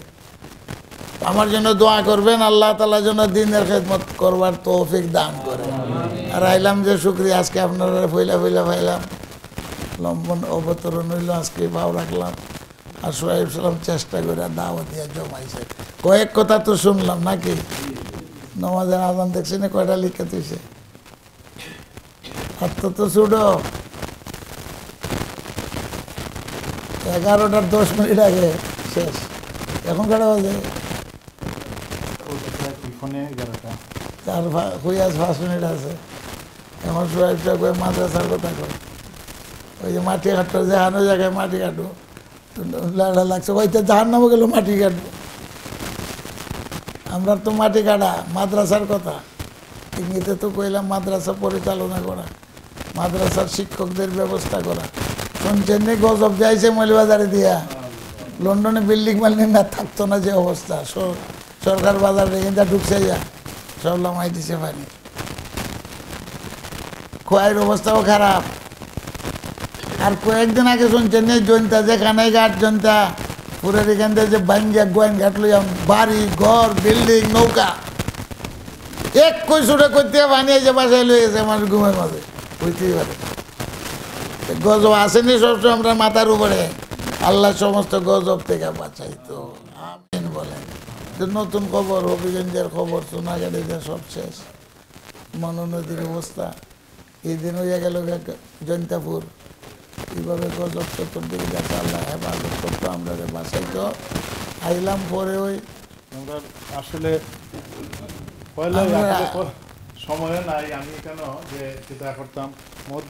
আমার জন্য দোয়া করবেন, আল্লাহ তাআলা যেন দ্বীনের খেদমত করবার তৌফিক দান করে। আর আইলাম যে শুকরিয়া, আজকে আপনারা পয়লা পয়লা পাইলাম, লম্বন অবতরণ হইল, আজকে ভাও রাখলাম। আর সোহাইব সালাম চেষ্টা করে দাওয়া দিয়া জমাইছে, কয়েক কথা তো শুনলাম নাকি? নমাজের আজান দেখছি না কয়টা লিখে দিছে? আর তো, তো ছুটো, এগারোটার দশ মিনিট আগে শেষ। এখন কটা বাজে? ওটা তো এখন ফোনে এগারোটা। তার ফা-, কই আজ পাঁচ মিনিট আছে। এখন সোহাইব সাহেব কয় মাদ্রাসার কথা কয়। ওই যে মাটি কাটতো, যে হানো জায়গায় মাটি কাটবো। লাড়া লাগছে, ওই তো জাহান্নামে গেল মাটি কাটবো। আমরা তো মাটি কাটা, মাদ্রাসার কথা। ইঙ্গিতে তো কইলাম মাদ্রাসা পরিচালনা করা, মাদ্রাসার শিক্ষকদের ব্যবস্থা করা। শুনছেন নি গজব যাইছে মৌলভীবাজারে দিয়া? লন্ডনে বিল্ডিং বাল্ডিং না থাকতো না যে অবস্থা, স-, সরকার বাজার রেখে ঢুকছে যা, সব লামাই দিছে পানি। খোয়াইর অবস্থাও খারাপ। আর কয়েকদিন আগে শুনছেন নি জৈন্তা, যে কানাইঘাট জৈন্তা, পুরের এখান থেকে যে বাইঙ্গা গোয়াইন ঘাট লইয়া বাড়ি, ঘর, বিল্ডিং, নৌকা, এক কই ছুটে করতে পানি এই যে বাসায় লয়ে গেছে মানুষ ঘুমের মাঝে, হইতেই পারে। তো গজব আসেনি সবসময় আমরা মাথার উপরে, আল্লাহ সমস্ত গজব থেকে বাঁচাই তো। আমিন বলেন। তো নতুন খবর, হবিগঞ্জের খবর, সোনাগাড়ি যে সব শেষ, মনু নদীর অবস্থা। এই দিন হইয়া গেল গিয়া জৈন্তাপুর, এইভাবে গজব চতুর্দিকে যাতে আল্লাহ হেফাজত করতো, আমরা বাঁচাইতো। আইলাম পরে ওই আমরা আসলে পয়লা আমরা আসলে প-, সময় নাই। আমি কেন যে চিন্তা করতাম, মহোদয়